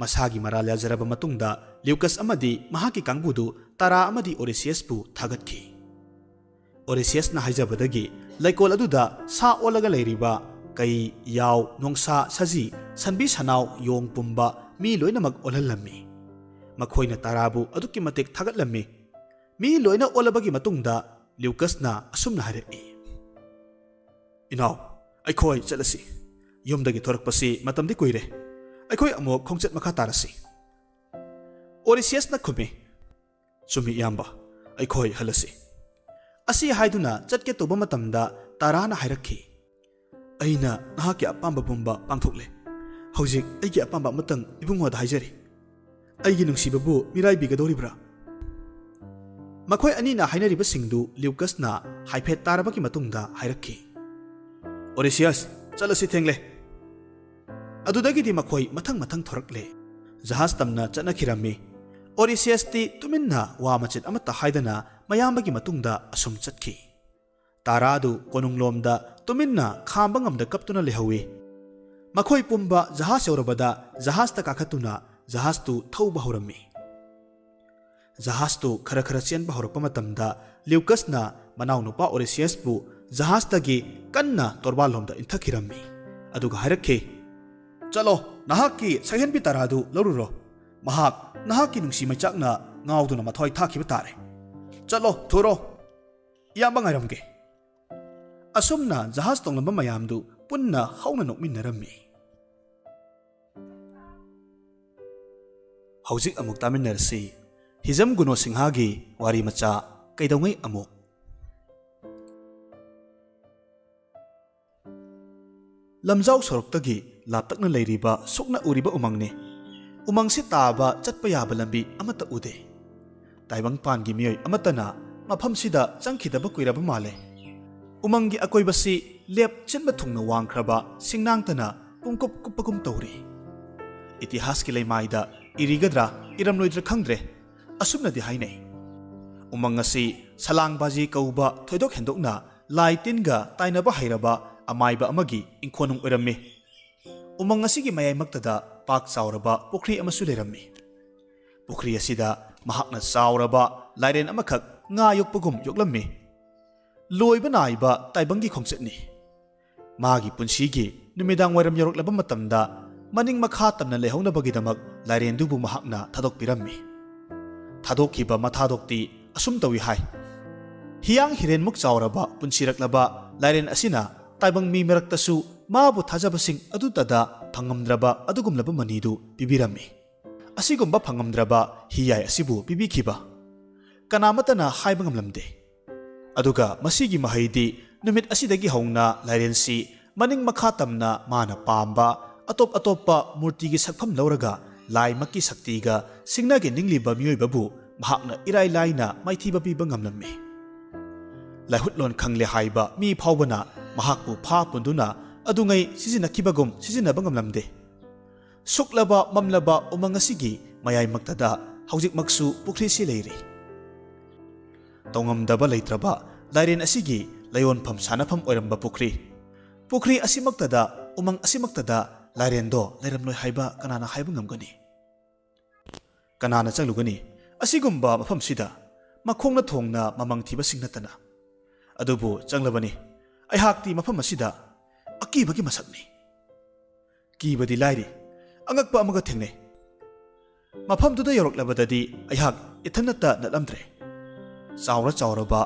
ꯃꯁꯥꯒꯤ ꯃꯔꯥꯜ ꯌꯥꯖꯔꯕ ꯃꯇꯨꯡꯗ ꯂ꯭ꯌꯨꯀꯁ ꯑꯃꯗꯤ ꯃꯍꯥꯛꯀꯤ ꯀꯥꯡꯕꯨꯗꯨ ꯇꯥꯔꯥ ꯑꯃꯗꯤ ꯑꯣꯔꯤꯁꯤꯌꯁꯄꯨ ꯊꯥꯒꯠꯈꯤ꯫ ꯑꯣꯔꯤꯁꯤꯌꯁꯅ ꯍꯥꯏꯖꯕꯗꯒꯤ ꯂꯩꯀꯣꯜ ꯑꯗꯨꯗ ꯁꯥ ꯑꯣꯜꯂꯒ ꯂꯩꯔꯤꯕ ꯀꯩ, ꯌꯥꯎ, ꯅꯣꯡꯁꯥ, ꯁꯖꯤ, ꯁꯟꯕꯤ ꯁꯅꯥꯎ, ꯌꯣꯡ ꯄꯨꯝꯕ ꯃꯤ ꯂꯣꯏꯅꯃꯛ ꯑꯣꯜꯍꯜꯂꯝꯃꯤ꯫ ꯃꯈꯣꯏꯅ ꯇꯥꯔꯥꯕꯨ ꯑꯗꯨꯛꯀꯤ ꯃꯇꯤꯛ ꯊꯥꯒꯠꯂꯝꯃꯤ꯫ ꯃꯤ ꯂꯣꯏꯅ ꯑꯣꯜꯂꯕꯒꯤ ꯃꯇꯨꯡꯗ ꯂ꯭ꯌꯨꯀꯁꯅ ꯑꯁꯨꯝꯅ ꯍꯥꯏꯔꯛꯏ, "ꯏꯅꯥꯎ, ꯑꯩꯈꯣꯏ ꯆꯠꯂꯁꯤ꯫ ꯌꯨꯝꯗꯒꯤ ꯊꯣꯔꯛꯄꯁꯤ ꯃꯇꯝꯗꯤ ꯀꯨꯏꯔꯦ꯫ ꯑꯩꯈꯣꯏ ꯑꯃꯨꯛ ꯈꯣꯡꯆꯠ ꯃꯈꯥ ꯇꯥꯔꯁꯤ꯫" ꯑꯣꯔꯤꯁꯤꯌꯁꯅ ꯈꯨꯝꯃꯤ, "ꯆꯨꯝꯃꯤ ꯏꯌꯥꯝꯕ, ꯑꯩꯈꯣꯏ ꯍꯜꯂꯁꯤ꯫" ꯑꯁꯤ ꯍꯥꯏꯗꯨꯅ ꯆꯠꯀꯦ ꯇꯧꯕ ꯃꯇꯝꯗ ꯇꯥꯔꯥꯅ ꯍꯥꯏꯔꯛꯈꯤ, "ꯑꯩꯅ ꯅꯍꯥꯛꯀꯤ ꯑꯄꯥꯝꯕ ꯄꯨꯝꯕ ꯄꯥꯡꯊꯣꯛꯂꯦ꯫ ꯍꯧꯖꯤꯛ ꯑꯩꯒꯤ ꯑꯄꯥꯝꯕ ꯑꯃꯇꯪ ꯏꯕꯨꯡꯉꯣꯗ ꯍꯥꯏꯖꯔꯤ꯫ ꯑꯩꯒꯤ ꯅꯨꯡꯁꯤꯕꯕꯨ ꯃꯤꯔꯥꯏꯕꯤꯒꯗꯧꯔꯤꯕ꯭ꯔꯥ?" ꯃꯈꯣꯏ ꯑꯅꯤꯅ ꯍꯥꯏꯅꯔꯤꯕꯁꯤꯡꯗꯨ ꯂ꯭ꯌꯨꯀꯁꯅ ꯍꯥꯏꯐꯦꯠ ꯇꯥꯔꯕꯒꯤ ꯃꯇꯨꯡꯗ ꯍꯥꯏꯔꯛꯈꯤ, "ꯑꯣꯔꯤꯁꯤꯌꯁ, ꯆꯠꯂꯁꯤ, ꯊꯦꯡꯂꯦ꯫" ꯑꯗꯨꯗꯒꯤꯗꯤ ꯃꯈꯣꯏ ꯃꯊꯪ ꯃꯊꯪ ꯊꯣꯔꯛꯂꯦ꯫ ꯖꯍꯥꯖ ꯇꯝꯅ ꯆꯠꯅꯈꯤꯔꯝꯃꯤ꯫ ꯑꯣꯔꯤꯁꯤꯌꯁꯇꯤ ꯇꯨꯃꯤꯟꯅ ꯋꯥ ꯃꯆꯦꯠ ꯑꯃꯠꯇ ꯍꯥꯏꯗꯅ ꯃꯌꯥꯝꯕꯒꯤ ꯃꯇꯨꯡꯗ ꯑꯁꯨꯝ ꯆꯠꯈꯤ꯫ ꯇꯥꯔꯥꯗꯨ ꯀꯣꯅꯨꯡꯂꯣꯝꯗ ꯇꯨꯃꯤꯟꯅ ꯈꯥꯝꯕ ꯉꯝꯗ ꯀꯞꯇꯨꯅ ꯂꯩꯍꯧꯏ꯫ ꯃꯈꯣꯏ ꯄꯨꯝꯕ ꯖꯍꯥꯖ ꯌꯧꯔꯕꯗ ꯖꯍꯥꯖꯇ ꯀꯥꯈꯠꯇꯨꯅ ꯖꯍꯥꯖꯇꯨ ꯊꯧꯕ ꯍꯧꯔꯝꯃꯤ꯫ ꯖꯍꯥꯖꯇꯨ ꯈꯔ ꯈꯔ ꯆꯦꯟꯕ ꯍꯧꯔꯛꯄ ꯃꯇꯝꯗ ꯂ꯭ꯌꯨꯀꯁꯅ ꯃꯅꯥꯎꯅꯨꯄꯥ ꯑꯣꯔꯤꯁꯤꯌꯁꯄꯨ ꯖꯍꯥꯖꯇꯒꯤ ꯀꯟꯅ ꯇꯣꯔꯕꯥꯟꯂꯣꯝꯗ ꯏꯟꯊꯈꯤꯔꯝꯃꯤ꯫ ꯑꯗꯨꯒ ꯍꯥꯏꯔꯛꯈꯤ, "ꯆꯠꯂꯣ, ꯅꯍꯥꯛꯀꯤ ꯁꯛꯍꯦꯟꯕꯤ ꯇꯥꯔꯥꯗꯨ ꯂꯧꯔꯨꯔꯣ꯫ ꯃꯍꯥꯛ ꯅꯍꯥꯛꯀꯤ ꯅꯨꯡꯁꯤ ꯃꯩꯆꯥꯛꯅ ꯉꯥꯎꯗꯨꯅ ꯃꯊ꯭ꯋꯥꯏ ꯊꯥꯈꯤꯕ ꯇꯥꯔꯦ꯫ ꯆꯠꯂꯣ, ꯊꯨꯔꯣ꯫ ꯏꯌꯥꯝꯕ ꯉꯥꯏꯔꯝꯒꯦ꯫" ꯑꯁꯨꯝꯅ ꯖꯍꯥꯖ ꯇꯣꯡꯂꯝꯕ ꯃꯌꯥꯝꯗꯨ ꯄꯨꯟꯅ ꯍꯧꯅ ꯅꯣꯛꯃꯤꯟꯅꯔꯝꯃꯤ꯫ ꯍꯧꯖꯤꯛ ꯑꯃꯨꯛ ꯇꯥꯃꯤꯟꯅꯔꯁꯤ ꯍꯤꯖꯝ ꯒꯨꯅꯣ ꯁꯤꯡꯍꯥꯒꯤ ꯋꯥꯔꯤ ꯃꯆꯥ ꯀꯩꯗꯧꯉꯩ ꯑꯃꯨꯛ꯫ ꯂꯝꯖꯥꯎ ꯁꯣꯔꯣꯛꯇꯒꯤ ꯂꯥꯞꯇꯛꯅ ꯂꯩꯔꯤꯕ ꯁꯨꯛꯅ ꯎꯔꯤꯕ ꯎꯃꯪꯅꯤ꯫ ꯎꯃꯪꯁꯤ ꯇꯥꯕ ꯆꯠꯄ ꯌꯥꯕ ꯂꯝꯕꯤ ꯑꯃꯠꯇ ꯎꯗꯦ꯫ ꯇꯥꯏꯕꯪꯄꯥꯟꯒꯤ ꯃꯤꯑꯣꯏ ꯑꯃꯠꯇꯅ ꯃꯐꯝꯁꯤꯗ ꯆꯪꯈꯤꯗꯕ ꯀꯨꯏꯔꯕ ꯃꯥꯜꯂꯦ꯫ ꯎꯃꯪꯒꯤ ꯑꯀꯣꯏꯕꯁꯤ ꯂꯦꯞ ꯆꯤꯟꯕ ꯊꯨꯡꯅ ꯋꯥꯡꯈ꯭ꯔꯕ ꯁꯤꯡꯅꯥꯡꯇꯅ ꯄꯨꯡꯀꯨꯞ ꯀꯨꯞꯄꯒꯨꯝ ꯇꯧꯔꯤ꯫ ꯏꯇꯤꯍꯥꯁꯀꯤ ꯂꯩꯃꯥꯏꯗ ꯏꯔꯤꯒꯗ꯭ꯔꯥ ꯏꯔꯝꯂꯣꯏꯗ꯭ꯔꯥ ꯈꯪꯗ꯭ꯔꯦ꯫ ꯑꯁꯨꯝꯅꯗꯤ ꯍꯥꯏꯅꯩ, ꯎꯃꯪ ꯑꯁꯤ ꯁꯂꯥꯡꯕꯥꯖꯤ ꯀꯧꯕ ꯊꯣꯏꯗꯣꯛ ꯍꯦꯟꯗꯣꯛꯅ ꯂꯥꯏ ꯇꯤꯟꯒ ꯇꯥꯏꯅꯕ ꯍꯩꯔꯕ ꯑꯃꯥꯏꯕ ꯑꯃꯒꯤ ꯏꯪꯈꯣꯜꯅꯨꯡ ꯑꯣꯏꯔꯝꯃꯤ꯫ ꯎꯃꯪ ꯑꯁꯤꯒꯤ ꯃꯌꯥꯏꯃꯛꯇꯗ ꯄꯥꯛ ꯆꯥꯎꯔꯕ ꯄꯨꯈ꯭ꯔꯤ ꯑꯃꯁꯨ ꯂꯩꯔꯝꯃꯤ꯫ ꯄꯨꯈ꯭ꯔꯤ ꯑꯁꯤꯗ ꯃꯍꯥꯛꯅ ꯆꯥꯎꯔꯕ ꯂꯥꯏꯔꯦꯟ ꯑꯃꯈꯛ ꯉꯥ ꯌꯣꯛꯄꯒꯨꯝ ꯌꯣꯛꯂꯝꯃꯤ꯫ ꯂꯣꯏꯕ ꯅꯥꯏꯕ ꯇꯥꯏꯕꯪꯒꯤ ꯈꯣꯡꯆꯠꯅꯤ꯫ ꯃꯥꯒꯤ ꯄꯨꯟꯁꯤꯒꯤ ꯅꯨꯃꯤꯗꯥꯡ ꯋꯥꯏꯔꯝ ꯌꯧꯔꯛꯂꯕ ꯃꯇꯝꯗ ꯃꯅꯤꯡ ꯃꯈꯥ ꯇꯝꯅ ꯂꯩꯍꯧꯅꯕꯒꯤꯗꯃꯛ ꯂꯥꯏꯔꯦꯟꯗꯨꯕꯨ ꯃꯍꯥꯛꯅ ꯊꯥꯗꯣꯛꯄꯤꯔꯝꯃꯤ꯫ ꯊꯥꯗꯣꯛꯈꯤꯕ ꯃꯊꯥꯗꯣꯛꯇꯤ ꯑꯁꯨꯝ ꯇꯧꯏ ꯍꯥꯏ꯫ ꯍꯤꯌꯥꯡ ꯍꯤꯔꯦꯟꯃꯨꯛ ꯆꯥꯎꯔꯕ ꯄꯨꯟꯁꯤꯔꯛꯂꯕ ꯂꯥꯏꯔꯦꯟ ꯑꯁꯤꯅ ꯇꯥꯏꯕꯪ ꯃꯤ ꯃꯔꯛꯇꯁꯨ ꯃꯥꯕꯨ ꯊꯥꯖꯕꯁꯤꯡ ꯑꯗꯨꯇꯗ ꯐꯪꯉꯝꯗ꯭ꯔꯕ ꯑꯗꯨꯒꯨꯝꯂꯕ ꯃꯅꯤꯗꯨ ꯄꯤꯕꯤꯔꯝꯃꯤ꯫ ꯑꯁꯤꯒꯨꯝꯕ ꯐꯪꯉꯝꯗ꯭ꯔꯕ ꯍꯤꯌꯥꯏ ꯑꯁꯤꯕꯨ ꯄꯤꯕꯤꯈꯤꯕ ꯀꯅꯥꯃꯠꯇꯅ ꯍꯥꯏꯕ ꯉꯝꯂꯝꯗꯦ꯫ ꯑꯗꯨꯒ ꯃꯁꯤꯒꯤ ꯃꯍꯩꯗꯤ ꯅꯨꯃꯤꯠ ꯑꯁꯤꯗꯒꯤ ꯍꯧꯅ ꯂꯥꯏꯔꯦꯟꯁꯤ ꯃꯅꯤꯡ ꯃꯈꯥ ꯇꯝꯅ ꯃꯥꯅ ꯄꯥꯝꯕ ꯑꯇꯣꯞ ꯑꯇꯣꯞꯄ ꯃꯨꯔꯇꯤꯒꯤ ꯁꯛꯐꯝ ꯂꯧꯔꯒ ꯂꯥꯏꯃꯛꯀꯤ ꯁꯛꯇꯤꯒ ꯁꯤꯡꯅꯒꯦ ꯅꯤꯡꯂꯤꯕ ꯃꯤꯑꯣꯏꯕꯕꯨ ꯃꯍꯥꯛꯅ ꯏꯔꯥꯏ ꯂꯥꯏꯅ ꯃꯥꯏꯊꯤꯕ ꯄꯤꯕ ꯉꯝꯂꯝꯃꯤ꯫ ꯂꯥꯏꯍꯨꯠꯂꯣꯟ ꯈꯪꯂꯦ ꯍꯥꯏꯕ ꯃꯤ ꯐꯥꯎꯕꯅ ꯃꯍꯥꯛꯄꯨ ꯐꯥ ꯄꯨꯟꯗꯨꯅ ꯑꯗꯨꯉꯩ ꯁꯤꯖꯤꯟꯅꯈꯤꯕꯒꯨꯝ ꯁꯤꯖꯤꯟꯅꯕ ꯉꯝꯂꯝꯗꯦ꯫ ꯁꯨꯛꯂꯕ ꯃꯝꯂꯕ ꯎꯃꯪ ꯑꯁꯤꯒꯤ ꯃꯌꯥꯏꯃꯛꯇꯗ ꯍꯧꯖꯤꯛꯃꯛꯁꯨ ꯄꯨꯈ꯭ꯔꯤꯁꯤ ꯂꯩꯔꯤ꯫ ꯇꯧꯉꯝꯗꯕ ꯂꯩꯇ꯭ꯔꯕ ꯂꯥꯏꯔꯦꯟ ꯑꯁꯤꯒꯤ ꯂꯥꯏꯌꯣꯟꯐꯝ ꯁꯥꯟꯅꯐꯝ ꯑꯣꯏꯔꯝꯕ ꯄꯨꯈ꯭ꯔꯤ, ꯄꯨꯈ꯭ꯔꯤ ꯑꯁꯤꯃꯛꯇꯗ, ꯎꯃꯪ ꯑꯁꯤꯃꯛꯇꯗ ꯂꯥꯏꯔꯦꯟꯗꯣ ꯂꯩꯔꯝꯂꯣꯏ ꯍꯥꯏꯕ ꯀꯅꯥꯅ ꯍꯥꯏꯕ ꯉꯝꯒꯅꯤ? ꯀꯅꯥꯅ ꯆꯪꯂꯨꯒꯅꯤ ꯑꯁꯤꯒꯨꯝꯕ ꯃꯐꯝꯁꯤꯗ? ꯃꯈꯣꯡꯅ ꯊꯣꯡꯅ ꯃꯃꯪ ꯊꯤꯕꯁꯤꯡ ꯅꯠꯇꯅ꯫ ꯑꯗꯨꯕꯨ ꯆꯪꯂꯕꯅꯤ꯫ ꯑꯩꯍꯥꯛꯇꯤ ꯃꯐꯝ ꯑꯁꯤꯗ ꯑꯀꯤꯕꯒꯤ ꯃꯁꯛꯅꯤ꯫ ꯀꯤꯕꯗꯤ ꯂꯥꯏꯔꯤ, ꯑꯉꯛꯄ ꯑꯃꯒ ꯊꯦꯡꯅꯩ꯫ ꯃꯐꯝꯗꯨꯗ ꯌꯧꯔꯛꯂꯕꯗꯗꯤ ꯑꯩꯍꯥꯛ ꯏꯊꯟꯅꯇ ꯅꯠꯂꯝꯗ꯭ꯔꯦ꯫ ꯆꯥꯎꯔ ꯆꯥꯎꯔꯕ,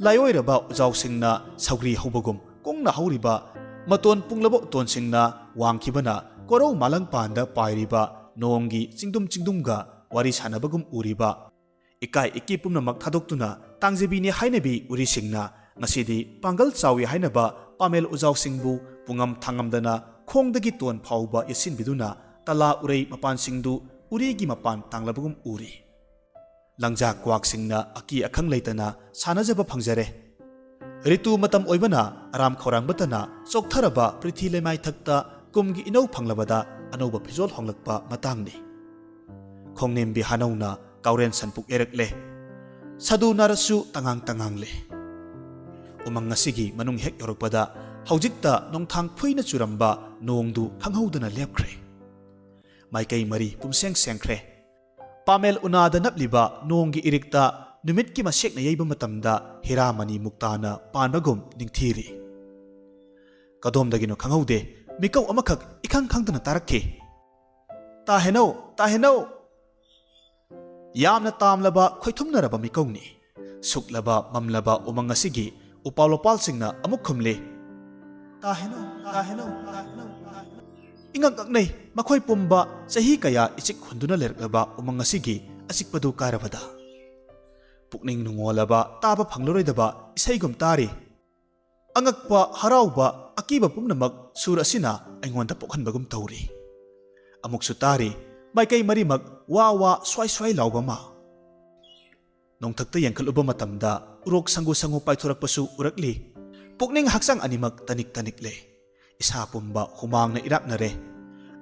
ꯂꯥꯏꯑꯣꯏꯔꯕ ꯎꯖꯥꯎꯁꯤꯡꯅ ꯁꯧꯒ꯭ꯔꯤ ꯍꯧꯕꯒꯨꯝ ꯀꯨꯡꯅ ꯍꯧꯔꯤꯕ, ꯃꯇꯣꯟ ꯄꯨꯡꯂꯕ ꯎꯇꯣꯟꯁꯤꯡꯅ ꯋꯥꯡꯈꯤꯕꯅ ꯀꯣꯔꯧ ꯃꯥꯂꯪ ꯄꯥꯟꯗ ꯄꯥꯏꯔꯤꯕ ꯅꯣꯡꯒꯤ ꯆꯤꯡꯗꯨꯝ ꯆꯤꯡꯗꯨꯝꯒ ꯋꯥꯔꯤ ꯁꯥꯟꯅꯕꯒꯨꯝ ꯎꯔꯤꯕ, ꯏꯀꯥꯏ ꯏꯀꯤ ꯄꯨꯝꯅꯃꯛ ꯊꯥꯗꯣꯛꯇꯨꯅ ꯇꯥꯡꯖꯕꯤꯅꯤ ꯍꯥꯏꯅꯕꯤ ꯎꯔꯤꯁꯤꯡꯅ ꯉꯁꯤꯗꯤ ꯄꯥꯡꯒꯜ ꯆꯥꯎꯏ ꯍꯥꯏꯅꯕ ꯄꯥꯃꯦꯜ ꯎꯖꯥꯎꯁꯤꯡꯕꯨ ꯄꯨꯡꯉꯝ ꯊꯥꯉꯝꯗꯅ ꯈꯣꯡꯗꯒꯤ ꯇꯣꯟ ꯐꯥꯎꯕ ꯌꯦꯠꯁꯤꯟꯕꯤꯗꯨꯅ ꯇꯂꯥ ꯎꯔꯩ ꯃꯄꯥꯟꯁꯤꯡꯗꯨ ꯎꯔꯤꯒꯤ ꯃꯄꯥꯟ ꯇꯥꯡꯂꯕꯒꯨꯝ ꯎꯔꯤ꯫ ꯂꯪꯖꯥ ꯀ꯭ꯋꯥꯛꯁꯤꯡꯅ ꯑꯀꯤ ꯑꯈꯪ ꯂꯩꯇꯅ ꯁꯥꯟꯅꯖꯕ ꯐꯪꯖꯔꯦ꯫ ꯔꯤꯇꯨ ꯃꯇꯝ ꯑꯣꯏꯕꯅ ꯑꯔꯥꯝ ꯈꯧꯔꯥꯡꯕꯇꯅ ꯆꯣꯛꯊꯔꯕ ꯄ꯭ꯔꯤꯊꯤ ꯂꯩꯃꯥꯏꯊꯛꯇ ꯀꯨꯝꯒꯤ ꯏꯅꯧ ꯐꯪꯂꯕꯗ ꯑꯅꯧꯕ ꯐꯤꯖꯣꯜ ꯍꯣꯡꯂꯛꯄ ꯃꯇꯥꯡꯅꯤ꯫ ꯈꯣꯡꯅꯦꯝꯕꯤ ꯍꯥꯅꯧꯅ ꯀꯥꯎꯔꯦꯟ ꯁꯟꯄꯨꯛ ꯌꯩꯔꯛꯂꯦ꯫ ꯁꯥꯗꯨ ꯅꯥꯔꯁꯁꯨ ꯇꯉꯥꯡ ꯇꯉꯥꯡꯂꯦ꯫ ꯎꯃꯪ ꯑꯁꯤꯒꯤ ꯃꯅꯨꯡ ꯍꯦꯛ ꯌꯧꯔꯛꯄꯗ ꯍꯧꯖꯤꯛꯇ ꯅꯣꯡꯊꯥꯡ ꯐꯨꯏꯅ ꯆꯨꯔꯝꯕ ꯅꯣꯡꯗꯨ ꯈꯪꯍꯧꯗꯅ ꯂꯦꯞꯈ꯭ꯔꯦ꯫ ꯃꯥꯏꯀꯩ ꯃꯔꯤ ꯄꯨꯝꯁꯦꯡ ꯁꯦꯡꯈ꯭ꯔꯦ꯫ ꯄꯥꯃꯦꯜ ꯎꯅꯥꯗ ꯅꯞꯂꯤꯕ ꯅꯣꯡꯒꯤ ꯏꯔꯤꯛꯇ ꯅꯨꯃꯤꯠꯀꯤ ꯃꯁꯦꯛꯅ ꯌꯩꯕ ꯃꯇꯝꯗ ꯍꯤꯔꯥꯃꯅꯤ ꯃꯨꯛꯇꯥꯅ ꯄꯥꯟꯕꯒꯨꯝ ꯅꯤꯡꯊꯤꯔꯤ꯫ ꯀꯗꯣꯝꯗꯒꯤꯅꯣ ꯈꯪꯍꯧꯗꯦ, ꯃꯤꯀꯧ ꯑꯃꯈꯛ ꯏꯈꯪ ꯈꯪꯗꯅ ꯇꯥꯔꯛꯈꯤ꯫ "ꯇꯥ ꯍꯦꯅꯧ, ꯇꯥ ꯍꯦꯅꯧ!" ꯌꯥꯝꯅ ꯇꯥꯝꯂꯕ, ꯈꯣꯏꯊꯨꯝꯅꯔꯕ ꯃꯤꯀꯧꯅꯤ꯫ ꯁꯨꯛꯂꯕ ꯃꯝꯂꯕ ꯎꯃꯪ ꯑꯁꯤꯒꯤ ꯎꯄꯥꯜ ꯋꯥꯄꯥꯜꯁꯤꯡꯅ ꯑꯃꯨꯛ ꯈꯨꯝꯂꯤ꯫ "ꯇꯥ ꯍꯦꯅꯧ, ꯇꯥ ꯍꯦꯅꯧ, ꯇꯥ ꯍꯦꯅꯧ, ꯇꯥ ꯍꯦꯅꯧ!" ꯏꯉꯛ ꯉꯛꯅꯩ, ꯃꯈꯣꯏ ꯄꯨꯝꯕ ꯆꯍꯤ ꯀꯌꯥ ꯏꯆꯤꯛ ꯍꯨꯟꯗꯨꯅ ꯂꯩꯔꯛꯂꯕ ꯎꯃꯪ ꯑꯁꯤꯒꯤ ꯑꯆꯤꯛꯄꯗꯨ ꯀꯥꯏꯔꯕꯗ꯫ ꯄꯨꯛꯅꯤꯡ ꯅꯨꯡꯉꯣꯜꯂꯕ, ꯇꯥꯕ ꯐꯪꯂꯔꯣꯏꯗꯕ ꯏꯁꯩꯒꯨꯝ ꯇꯥꯔꯤ꯫ ꯑꯉꯛꯄ, ꯍꯔꯥꯎꯕ, ꯑꯀꯤꯕ ꯄꯨꯝꯅꯃꯛ ꯁꯨꯔ ꯑꯁꯤꯅ ꯑꯩꯉꯣꯟꯗ ꯄꯣꯛꯍꯟꯕꯒꯨꯝ ꯇꯧꯔꯤ꯫ ꯑꯃꯨꯛꯁꯨ ꯇꯥꯔꯤ, ꯃꯥꯏꯀꯩ ꯃꯔꯤꯃꯛ ꯋꯥ ꯋꯥ ꯁ꯭ꯋꯥꯏ ꯁ꯭ꯋꯥꯏ ꯂꯥꯎꯕ ꯑꯃ꯫ ꯅꯣꯡꯊꯛꯇ ꯌꯦꯡꯈꯠꯂꯨꯕ ꯃꯇꯝꯗ ꯎꯔꯣꯛ ꯁꯪꯒꯨ ꯁꯪꯒꯨ ꯄꯥꯏꯊꯣꯔꯛꯄꯁꯨ ꯎꯔꯛꯂꯤ꯫ ꯄꯨꯛꯅꯤꯡ ꯍꯛꯆꯥꯡ ꯑꯅꯤꯃꯛ ꯇꯅꯤꯛ ꯇꯅꯤꯛꯂꯦ꯫ ꯏꯁꯥ ꯄꯨꯝꯕ ꯍꯨꯃꯥꯡꯅ ꯏꯔꯥꯛꯅꯔꯦ꯫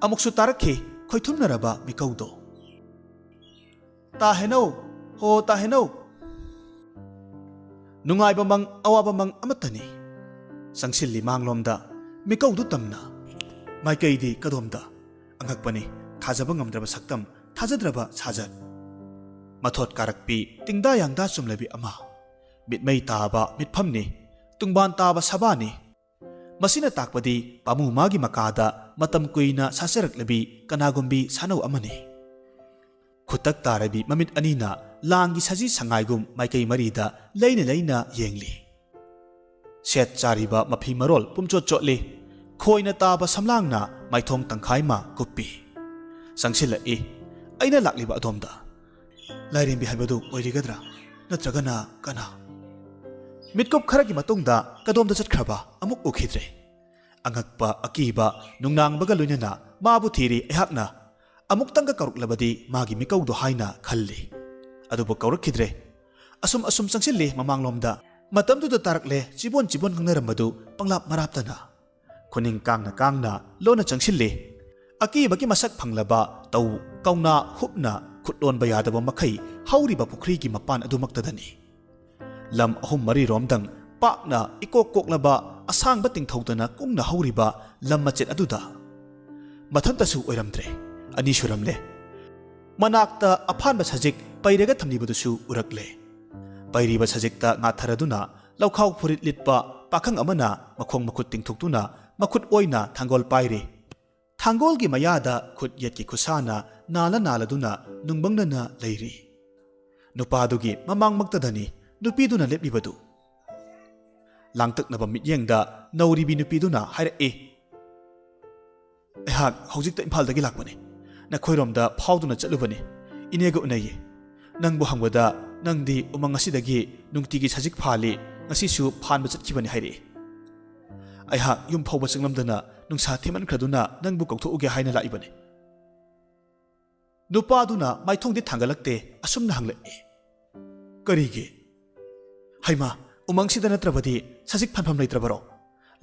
ꯑꯃꯨꯛꯁꯨ ꯇꯥꯔꯛꯈꯤ, ꯈꯣꯏꯊꯨꯝꯅꯔꯕ ꯃꯤꯀꯧꯗꯣ꯫ "ꯇꯥ ꯍꯦꯅꯧ, ꯍꯣ ꯇꯥ ꯍꯦꯅꯧ!" ꯅꯨꯡꯉꯥꯏꯕ ꯃꯪ, ꯑꯋꯥꯕ ꯃꯪ ꯑꯃꯠꯇꯅꯤ꯫ ꯆꯪꯁꯤꯜꯂꯤ ꯃꯥꯡꯂꯣꯝꯗ, ꯃꯤꯀꯧꯗꯨ ꯇꯝꯅ꯫ ꯃꯥꯏꯀꯩꯗꯤ ꯀꯗꯣꯝꯗ? ꯑꯉꯛꯄꯅꯤ, ꯊꯥꯖꯕ ꯉꯝꯗ꯭ꯔꯕ ꯁꯛꯇꯝ, ꯊꯥꯖꯗ꯭ꯔꯕ ꯁꯥꯖꯠ꯫ ꯃꯊꯣꯠ ꯀꯥꯔꯛꯄꯤ, ꯇꯤꯡꯗꯥ ꯌꯥꯡꯗꯥ ꯆꯨꯝꯂꯕꯤ ꯑꯃ꯫ ꯃꯤꯠꯃꯩ ꯇꯥꯕ ꯃꯤꯠꯐꯝꯅꯤ, ꯇꯨꯡꯕꯥꯟ ꯇꯥꯕ ꯁꯕꯥꯅꯤ꯫ ꯃꯁꯤꯅ ꯇꯥꯛꯄꯗꯤ ꯄꯥꯃꯨ ꯃꯥꯒꯤ ꯃꯀꯥꯗ ꯃꯇꯝ ꯀꯨꯏꯅ ꯁꯥꯆꯔꯛꯂꯕꯤ ꯀꯅꯥꯒꯨꯝꯕꯤ ꯁꯥꯅꯧ ꯑꯃꯅꯤ꯫ ꯈꯨꯠꯇꯛ ꯇꯥꯔꯕꯤ ꯃꯃꯤꯠ ꯑꯅꯤꯅ ꯂꯥꯡꯒꯤ ꯁꯖꯤ ꯁꯉꯥꯏꯒꯨꯝ ꯃꯥꯏꯀꯩ ꯃꯔꯤꯗ ꯂꯩꯅ ꯂꯩꯅ ꯌꯦꯡꯂꯤ꯫ ꯁꯦꯠ ꯆꯥꯔꯤꯕ ꯃꯐꯤ ꯃꯔꯣꯜ ꯄꯨꯝꯆꯣꯠ ꯆꯣꯠꯂꯤ꯫ ꯈꯣꯏꯅ ꯇꯥꯕ ꯁꯝꯂꯥꯡꯅ ꯃꯥꯏꯊꯣꯡ ꯇꯪꯈꯥꯏ ꯑꯃ ꯀꯨꯞꯄꯤ꯫ ꯆꯪꯁꯤꯜꯂꯛꯏ꯫ ꯑꯩꯅ ꯂꯥꯛꯂꯤꯕ ꯑꯗꯣꯝꯗ꯫ ꯂꯥꯏꯔꯦꯝꯕꯤ ꯍꯥꯏꯕꯗꯨ ꯑꯣꯏꯔꯤꯒꯗ꯭ꯔꯥ? ꯅꯠꯇ꯭ꯔꯒꯅ ꯀꯅꯥ? ꯃꯤꯠꯀꯨꯞ ꯈꯔꯒꯤ ꯃꯇꯨꯡꯗ ꯀꯗꯣꯝꯗ ꯆꯠꯈ꯭ꯔꯕ ꯑꯃꯨꯛ ꯎꯈꯤꯗ꯭ꯔꯦ꯫ ꯑꯉꯛꯄ, ꯑꯀꯤꯕ, ꯅꯨꯡꯅꯥꯡꯕꯒ ꯂꯣꯏꯅꯅ ꯃꯥꯕꯨ ꯊꯤꯔꯤ ꯑꯩꯍꯥꯛꯅ꯫ ꯑꯃꯨꯛꯇꯪꯒ ꯀꯧꯔꯛꯂꯕꯗꯤ ꯃꯥꯒꯤ ꯃꯤꯀꯧꯗꯣ ꯍꯥꯏꯅ ꯈꯜꯂꯤ꯫ ꯑꯗꯨꯕꯨ ꯀꯧꯔꯛꯈꯤꯗ꯭ꯔꯦ꯫ ꯑꯁꯨꯝ ꯑꯁꯨꯝ ꯆꯪꯁꯤꯜꯂꯤ ꯃꯃꯥꯡꯂꯣꯝꯗ꯫ ꯃꯇꯝꯗꯨꯗ ꯇꯥꯔꯛꯂꯦ ꯆꯤꯕꯣꯟ ꯆꯤꯕꯣꯟ ꯉꯥꯡꯅꯔꯝꯕꯗꯨ ꯄꯪꯂꯥꯞ ꯃꯔꯥꯞꯇꯅ꯫ ꯈꯨꯅꯤꯡ ꯀꯥꯡꯅ ꯀꯥꯡꯅ ꯂꯣꯟꯅ ꯆꯪꯁꯤꯜꯂꯤ꯫ ꯑꯀꯤꯕꯒꯤ ꯃꯁꯛ ꯐꯪꯂꯕ ꯇꯧ ꯀꯧꯅꯥ ꯍꯨꯞꯅ ꯈꯨꯠ ꯂꯣꯟꯕ ꯌꯥꯗꯕ ꯃꯈꯩ ꯍꯧꯔꯤꯕ ꯄꯨꯈ꯭ꯔꯤꯒꯤ ꯃꯄꯥꯟ ꯑꯗꯨꯃꯛꯇꯗꯅꯤ꯫ ꯂꯝ ꯑꯍꯨꯝ ꯃꯔꯤꯔꯣꯝꯗꯪ ꯄꯥꯛꯅ ꯏꯀꯣꯛ ꯀꯣꯛꯂꯕ ꯑꯁꯥꯡꯕ ꯇꯤꯡꯊꯧꯗꯅ ꯀꯨꯡꯅ ꯍꯧꯔꯤꯕ ꯂꯝ ꯃꯆꯦꯠ ꯑꯗꯨꯗ ꯃꯊꯟꯇꯁꯨ ꯑꯣꯏꯔꯝꯗ꯭ꯔꯦ, ꯑꯅꯤ ꯁꯨꯔꯝꯂꯦ꯫ ꯃꯅꯥꯛꯇ ꯑꯐꯥꯟꯕ ꯁꯖꯤꯛ ꯄꯩꯔꯒ ꯊꯝꯂꯤꯕꯗꯨꯁꯨ ꯎꯔꯛꯂꯦ꯫ ꯄꯩꯔꯤꯕ ꯁꯖꯤꯛꯇ ꯉꯥꯊꯔꯗꯨꯅ ꯂꯧꯈꯥꯎ ꯐꯨꯔꯤꯠ ꯂꯤꯠꯄ ꯄꯥꯈꯪ ꯑꯃꯅ ꯃꯈꯣꯡ ꯃꯈꯨꯠ ꯇꯤꯡꯊꯣꯛꯇꯨꯅ ꯃꯈꯨꯠ ꯑꯣꯏꯅ ꯊꯥꯡꯒꯣꯜ ꯄꯥꯏꯔꯤ꯫ ꯊꯥꯡꯒꯣꯜꯒꯤ ꯃꯌꯥꯗ ꯈꯨꯠ ꯌꯦꯠꯀꯤ ꯈꯨꯠꯁꯥꯅ ꯅꯥꯜꯂ ꯅꯥꯜꯂꯗꯨꯅ ꯅꯨꯡꯕꯪꯅꯅ ꯂꯩꯔꯤ꯫ ꯅꯨꯄꯥꯗꯨꯒꯤ ꯃꯃꯥꯡꯃꯛꯇꯗꯅꯤ ꯅꯨꯄꯤꯗꯨꯅ ꯂꯦꯞꯂꯤꯕꯗꯨ꯫ ꯂꯥꯡꯇꯛꯅꯕ ꯃꯤꯠꯌꯦꯡꯗ ꯅꯧꯔꯤꯕꯤ ꯅꯨꯄꯤꯗꯨꯅ ꯍꯥꯏꯔꯛꯏ, "ꯑꯩꯍꯥꯛ ꯍꯧꯖꯤꯛꯇ ꯏꯝꯐꯥꯜꯗꯒꯤ ꯂꯥꯛꯄꯅꯤ꯫ ꯅꯈꯣꯏꯔꯣꯝꯗ ꯐꯥꯎꯗꯨꯅ ꯆꯠꯂꯨꯕꯅꯤ꯫ ꯏꯅꯦꯒ ꯎꯅꯩꯌꯦ꯫ ꯅꯪꯕꯨ ꯍꯪꯕꯗ ꯅꯪꯗꯤ ꯎꯃꯪ ꯑꯁꯤꯗꯒꯤ ꯅꯨꯡꯇꯤꯒꯤ ꯁꯖꯤꯛ ꯐꯥꯜꯂꯤ, ꯉꯁꯤꯁꯨ ꯐꯥꯟꯕ ꯆꯠꯈꯤꯕꯅꯤ ꯍꯥꯏꯔꯛꯏ꯫ ꯑꯩꯍꯥꯛ ꯌꯨꯝ ꯐꯥꯎꯕ ꯆꯪꯂꯝꯗꯅ ꯅꯨꯡꯁꯥ ꯊꯤꯃꯟꯈ꯭ꯔꯗꯨꯅ ꯅꯪꯕꯨ ꯀꯧꯊꯣꯛꯎꯒꯦ ꯍꯥꯏꯅ ꯂꯥꯛꯏꯕꯅꯤ꯫" ꯅꯨꯄꯥꯗꯨꯅ ꯃꯥꯏꯊꯣꯡꯗꯤ ꯊꯥꯡꯒꯠꯂꯛꯇꯦ, ꯑꯁꯨꯝꯅ ꯍꯪꯂꯛꯏ, "ꯀꯔꯤꯒꯤ? ꯍꯩꯃꯥ, ꯎꯃꯪꯁꯤꯗ ꯅꯠꯇ꯭ꯔꯕꯗꯤ ꯁꯖꯤꯛ ꯐꯥꯟꯐꯝ ꯂꯩꯇ꯭ꯔꯕꯔꯣ?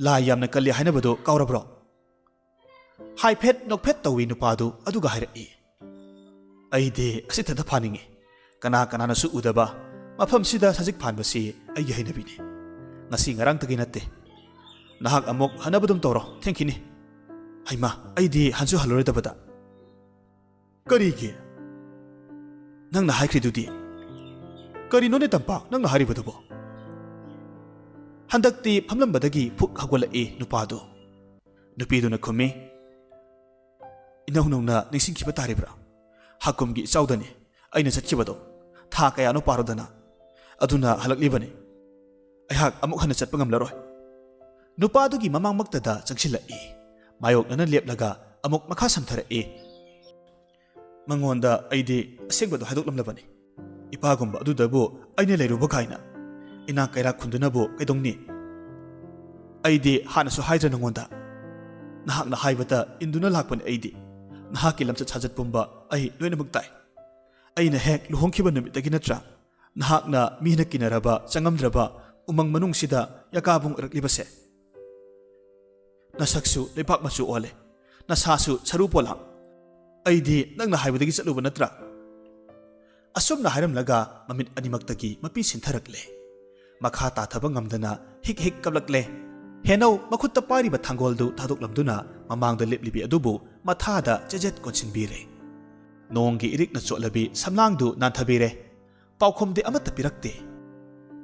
ꯂꯥꯏ ꯌꯥꯝꯅ ꯀꯜꯂꯤ ꯍꯥꯏꯅꯕꯗꯨ ꯀꯥꯎꯔꯕ꯭ꯔꯣ?" ꯍꯥꯏꯐꯦꯠ ꯅꯣꯛꯐꯦꯠ ꯇꯧꯏ ꯅꯨꯄꯥꯗꯨ, ꯑꯗꯨꯒ ꯍꯥꯏꯔꯛꯏ, "ꯑꯩꯗꯤ ꯑꯁꯤꯊꯗ ꯐꯥꯅꯤꯡꯏ꯫ ꯀꯅꯥ ꯀꯅꯥꯅꯁꯨ ꯎꯗꯕ ꯃꯐꯝꯁꯤꯗ ꯁꯖꯤꯛ ꯐꯥꯟꯕꯁꯤ ꯑꯩꯒꯤ ꯍꯩꯅꯕꯤꯅꯤ꯫ ꯉꯁꯤ ꯉꯔꯥꯡꯇꯒꯤ ꯅꯠꯇꯦ꯫ ꯅꯍꯥꯛ ꯑꯃꯨꯛ ꯍꯟꯅꯕꯗꯨꯝ ꯇꯧꯔꯣ, ꯊꯦꯡꯈꯤꯅꯤ꯫" "ꯍꯩꯃꯥ, ꯑꯩꯗꯤ ꯍꯟꯁꯨ ꯍꯜꯂꯔꯣꯏꯗꯕꯗ꯫" "ꯀꯔꯤꯒꯤ? ꯅꯪꯅ ꯍꯥꯏꯈ꯭ꯔꯤꯗꯨꯗꯤ꯫" "ꯀꯔꯤꯅꯣꯅꯦ ꯇꯝꯄꯥꯛ, ꯅꯪꯅ ꯍꯥꯏꯔꯤꯕꯗꯨꯕꯣ?" ꯍꯟꯗꯛꯇꯤ ꯐꯝꯂꯝꯕꯗꯒꯤ ꯐꯨꯛ ꯍꯧꯒꯠꯂꯛꯏ ꯅꯨꯄꯥꯗꯨ꯫ ꯅꯨꯄꯤꯗꯨꯅ ꯈꯨꯝꯃꯤ, "ꯏꯅꯧ ꯅꯧꯅ ꯅꯤꯡꯁꯤꯡꯈꯤꯕ ꯇꯥꯔꯤꯕ꯭ꯔꯥ? ꯍꯥꯀꯨꯝꯒꯤ ꯏꯆꯥꯎꯗꯅꯤ ꯑꯩꯅ ꯆꯠꯈꯤꯕꯗꯣ꯫ ꯊꯥ ꯀꯌꯥꯅꯣ ꯄꯥꯔꯨꯗꯅ꯫ ꯑꯗꯨꯅ ꯍꯜꯂꯛꯂꯤꯕꯅꯤ꯫ ꯑꯩꯍꯥꯛ ꯑꯃꯨꯛ ꯍꯟꯅ ꯆꯠꯄ ꯉꯝꯂꯔꯣꯏ꯫" ꯅꯨꯄꯥꯗꯨꯒꯤ ꯃꯃꯥꯡꯃꯛꯇꯗ ꯆꯪꯁꯤꯜꯂꯛꯏ꯫ ꯃꯥꯌꯣꯛꯅꯅ ꯂꯦꯞꯂꯒ ꯑꯃꯨꯛ ꯃꯈꯥ ꯁꯝꯊꯔꯛꯏ꯫ ꯃꯉꯣꯟꯗ ꯑꯩꯗꯤ ꯑꯁꯦꯡꯕꯗꯨ ꯍꯥꯏꯗꯣꯛꯂꯝꯂꯕꯅꯤ꯫ ꯏꯄꯥꯒꯨꯝꯕ ꯑꯗꯨꯗꯕꯨ ꯑꯩꯅ ꯂꯩꯔꯨꯕ ꯀꯥꯏꯅ ꯏꯅꯥꯛ ꯀꯩꯔꯥꯛ ꯈꯨꯟꯗꯨꯅꯕꯨ ꯀꯩꯗꯧꯅꯤ? ꯑꯩꯗꯤ ꯍꯥꯟꯅꯁꯨ ꯍꯥꯏꯗ꯭ꯔ ꯅꯉꯣꯟꯗ? ꯅꯍꯥꯛꯅ ꯍꯥꯏꯕꯗ ꯏꯟꯗꯨꯅ ꯂꯥꯛꯄꯅꯤ ꯑꯩꯗꯤ꯫ ꯅꯍꯥꯛꯀꯤ ꯂꯝꯆꯠ ꯁꯥꯖꯠ ꯄꯨꯝꯕ ꯑꯩ ꯂꯣꯏꯅꯃꯛ ꯇꯥꯏ꯫ ꯑꯩꯅ ꯍꯦꯛ ꯂꯨꯍꯣꯡꯈꯤꯕ ꯅꯨꯃꯤꯠꯇꯒꯤ ꯅꯠꯇ꯭ꯔꯥ ꯅꯍꯥꯛꯅ ꯃꯤꯅ ꯀꯤꯅꯔꯕ, ꯆꯪꯉꯝꯗ꯭ꯔꯕ ꯎꯃꯪ ꯃꯅꯨꯡꯁꯤꯗ ꯌꯀꯥꯕꯨꯡ ꯑꯣꯏꯔꯛꯂꯤꯕꯁꯦ? ꯅꯁꯛꯁꯨ ꯂꯩꯕꯥꯛ ꯃꯆꯨ ꯑꯣꯜꯂꯦ, ꯅꯁꯥꯁꯨ ꯁꯔꯨ ꯄꯣꯂꯥꯡ꯫ ꯑꯩꯗꯤ ꯅꯪꯅ ꯍꯥꯏꯕꯗꯒꯤ ꯆꯠꯂꯨꯕ ꯅꯠꯇ꯭ꯔꯥ? ꯑꯁꯨꯝꯅ ꯍꯥꯏꯔꯝꯂꯒ ꯃꯃꯤꯠ ꯑꯅꯤꯃꯛꯇꯒꯤ ꯃꯄꯤ ꯁꯤꯟꯊꯔꯛꯂꯦ꯫ ꯃꯈꯥ ꯇꯥꯊꯕ ꯉꯝꯗꯅ ꯍꯤꯛ ꯍꯤꯛ ꯀꯞꯂꯛꯂꯦ꯫ ꯍꯦꯅꯧ ꯃꯈꯨꯠꯇ ꯄꯥꯏꯔꯤꯕ ꯊꯥꯡꯒꯣꯜꯗꯨ ꯊꯥꯗꯣꯛꯂꯝꯗꯨꯅ ꯃꯃꯥꯡꯗ ꯂꯦꯞꯂꯤꯕꯤ ꯑꯗꯨꯕꯨ ꯃꯊꯥꯗ ꯆꯦꯖꯦꯠ ꯀꯣꯟꯁꯤꯟꯕꯤꯔꯦ꯫ ꯅꯣꯡꯒꯤ ꯏꯔꯤꯛꯅ ꯆꯣꯠꯂꯕꯤ ꯁꯝꯂꯥꯡꯗꯨ ꯅꯥꯟꯊꯕꯤꯔꯦ꯫ ꯄꯥꯎꯈꯨꯝꯗꯤ ꯑꯃꯠꯇ ꯄꯤꯔꯛꯇꯦ꯫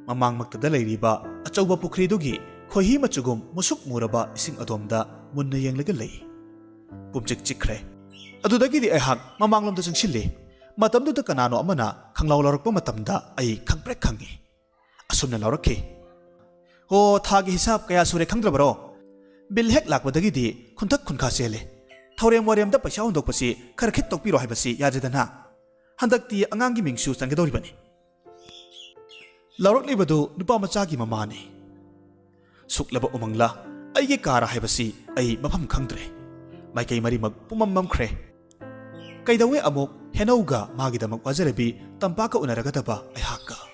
ꯃꯃꯥꯡꯃꯛꯇꯗ ꯂꯩꯔꯤꯕ ꯑꯆꯧꯕ ꯄꯨꯈ꯭ꯔꯤꯗꯨꯒꯤ ꯈꯣꯏꯍꯤ ꯃꯆꯨꯒꯨꯝ ꯃꯨꯁꯨꯛ ꯃꯨꯔꯕ ꯏꯁꯤꯡ ꯑꯗꯣꯝꯗ ꯃꯨꯟꯅ ꯌꯦꯡꯂꯒ ꯂꯩ꯫ ꯄꯨꯝꯆꯤꯛ ꯆꯤꯛꯈ꯭ꯔꯦ꯫ ꯑꯗꯨꯗꯒꯤꯗꯤ ꯑꯩꯍꯥꯛ ꯃꯃꯥꯡꯂꯣꯝꯗ ꯆꯪꯁꯤꯜꯂꯤ꯫ ꯃꯇꯝꯗꯨꯗ ꯀꯅꯥꯅꯣ ꯑꯃꯅ ꯈꯪꯂꯥꯎ ꯂꯥꯎꯔꯛꯄ ꯃꯇꯝꯗ ꯑꯩ ꯈꯪꯄ꯭ꯔꯦꯛ ꯈꯪꯉꯤ꯫ ꯑꯁꯨꯝꯅ ꯂꯥꯎꯔꯛꯈꯤ, "ꯑꯣ, ꯊꯥꯒꯤ ꯍꯤꯁꯥꯞ ꯀꯌꯥ ꯁꯨꯔꯦ ꯈꯪꯗ꯭ꯔꯕꯔꯣ? ꯕꯤꯜ ꯍꯦꯛ ꯂꯥꯛꯄꯗꯒꯤꯗꯤ ꯈꯨꯟꯊꯛ ꯈꯨꯟꯈꯥ ꯆꯦꯜꯂꯦ꯫ ꯊꯧꯔꯦꯝ ꯋꯥꯔꯦꯝꯗ ꯄꯩꯁꯥ ꯍꯨꯟꯗꯣꯛꯄꯁꯤ ꯈꯔ ꯈꯤꯠ ꯇꯣꯛꯄꯤꯔꯣ ꯍꯥꯏꯕꯁꯤ ꯌꯥꯗ꯭ꯔꯦꯗꯅ꯫ ꯍꯟꯗꯛꯇꯤ ꯑꯉꯥꯡꯒꯤ ꯃꯤꯡꯁꯨ ꯆꯟꯒꯗꯧꯔꯤꯕꯅꯤ꯫" ꯂꯥꯎꯔꯛꯂꯤꯕꯗꯨ ꯅꯨꯄꯥ ꯃꯆꯥꯒꯤ ꯃꯃꯥꯅꯤ꯫ ꯁꯨꯛꯂꯕ ꯎꯃꯪꯂꯥ, ꯑꯩꯒꯤ ꯀꯥꯔ ꯍꯥꯏꯕꯁꯤ ꯑꯩ ꯃꯐꯝ ꯈꯪꯗ꯭ꯔꯦ꯫ ꯃꯥꯏꯀꯩ ꯃꯔꯤꯃꯛ ꯄꯨꯝꯃꯝ ꯃꯝꯈ꯭ꯔꯦ꯫ ꯀꯩꯗꯧꯉꯩ ꯑꯃꯨꯛ ꯍꯦꯅꯧꯒ ꯃꯥꯒꯤꯗꯃꯛ ꯋꯥꯖꯔꯕꯤ ꯇꯝꯄꯥꯛꯀ ꯎꯅꯔꯒꯗꯕ ꯑꯩꯍꯥꯛꯀ?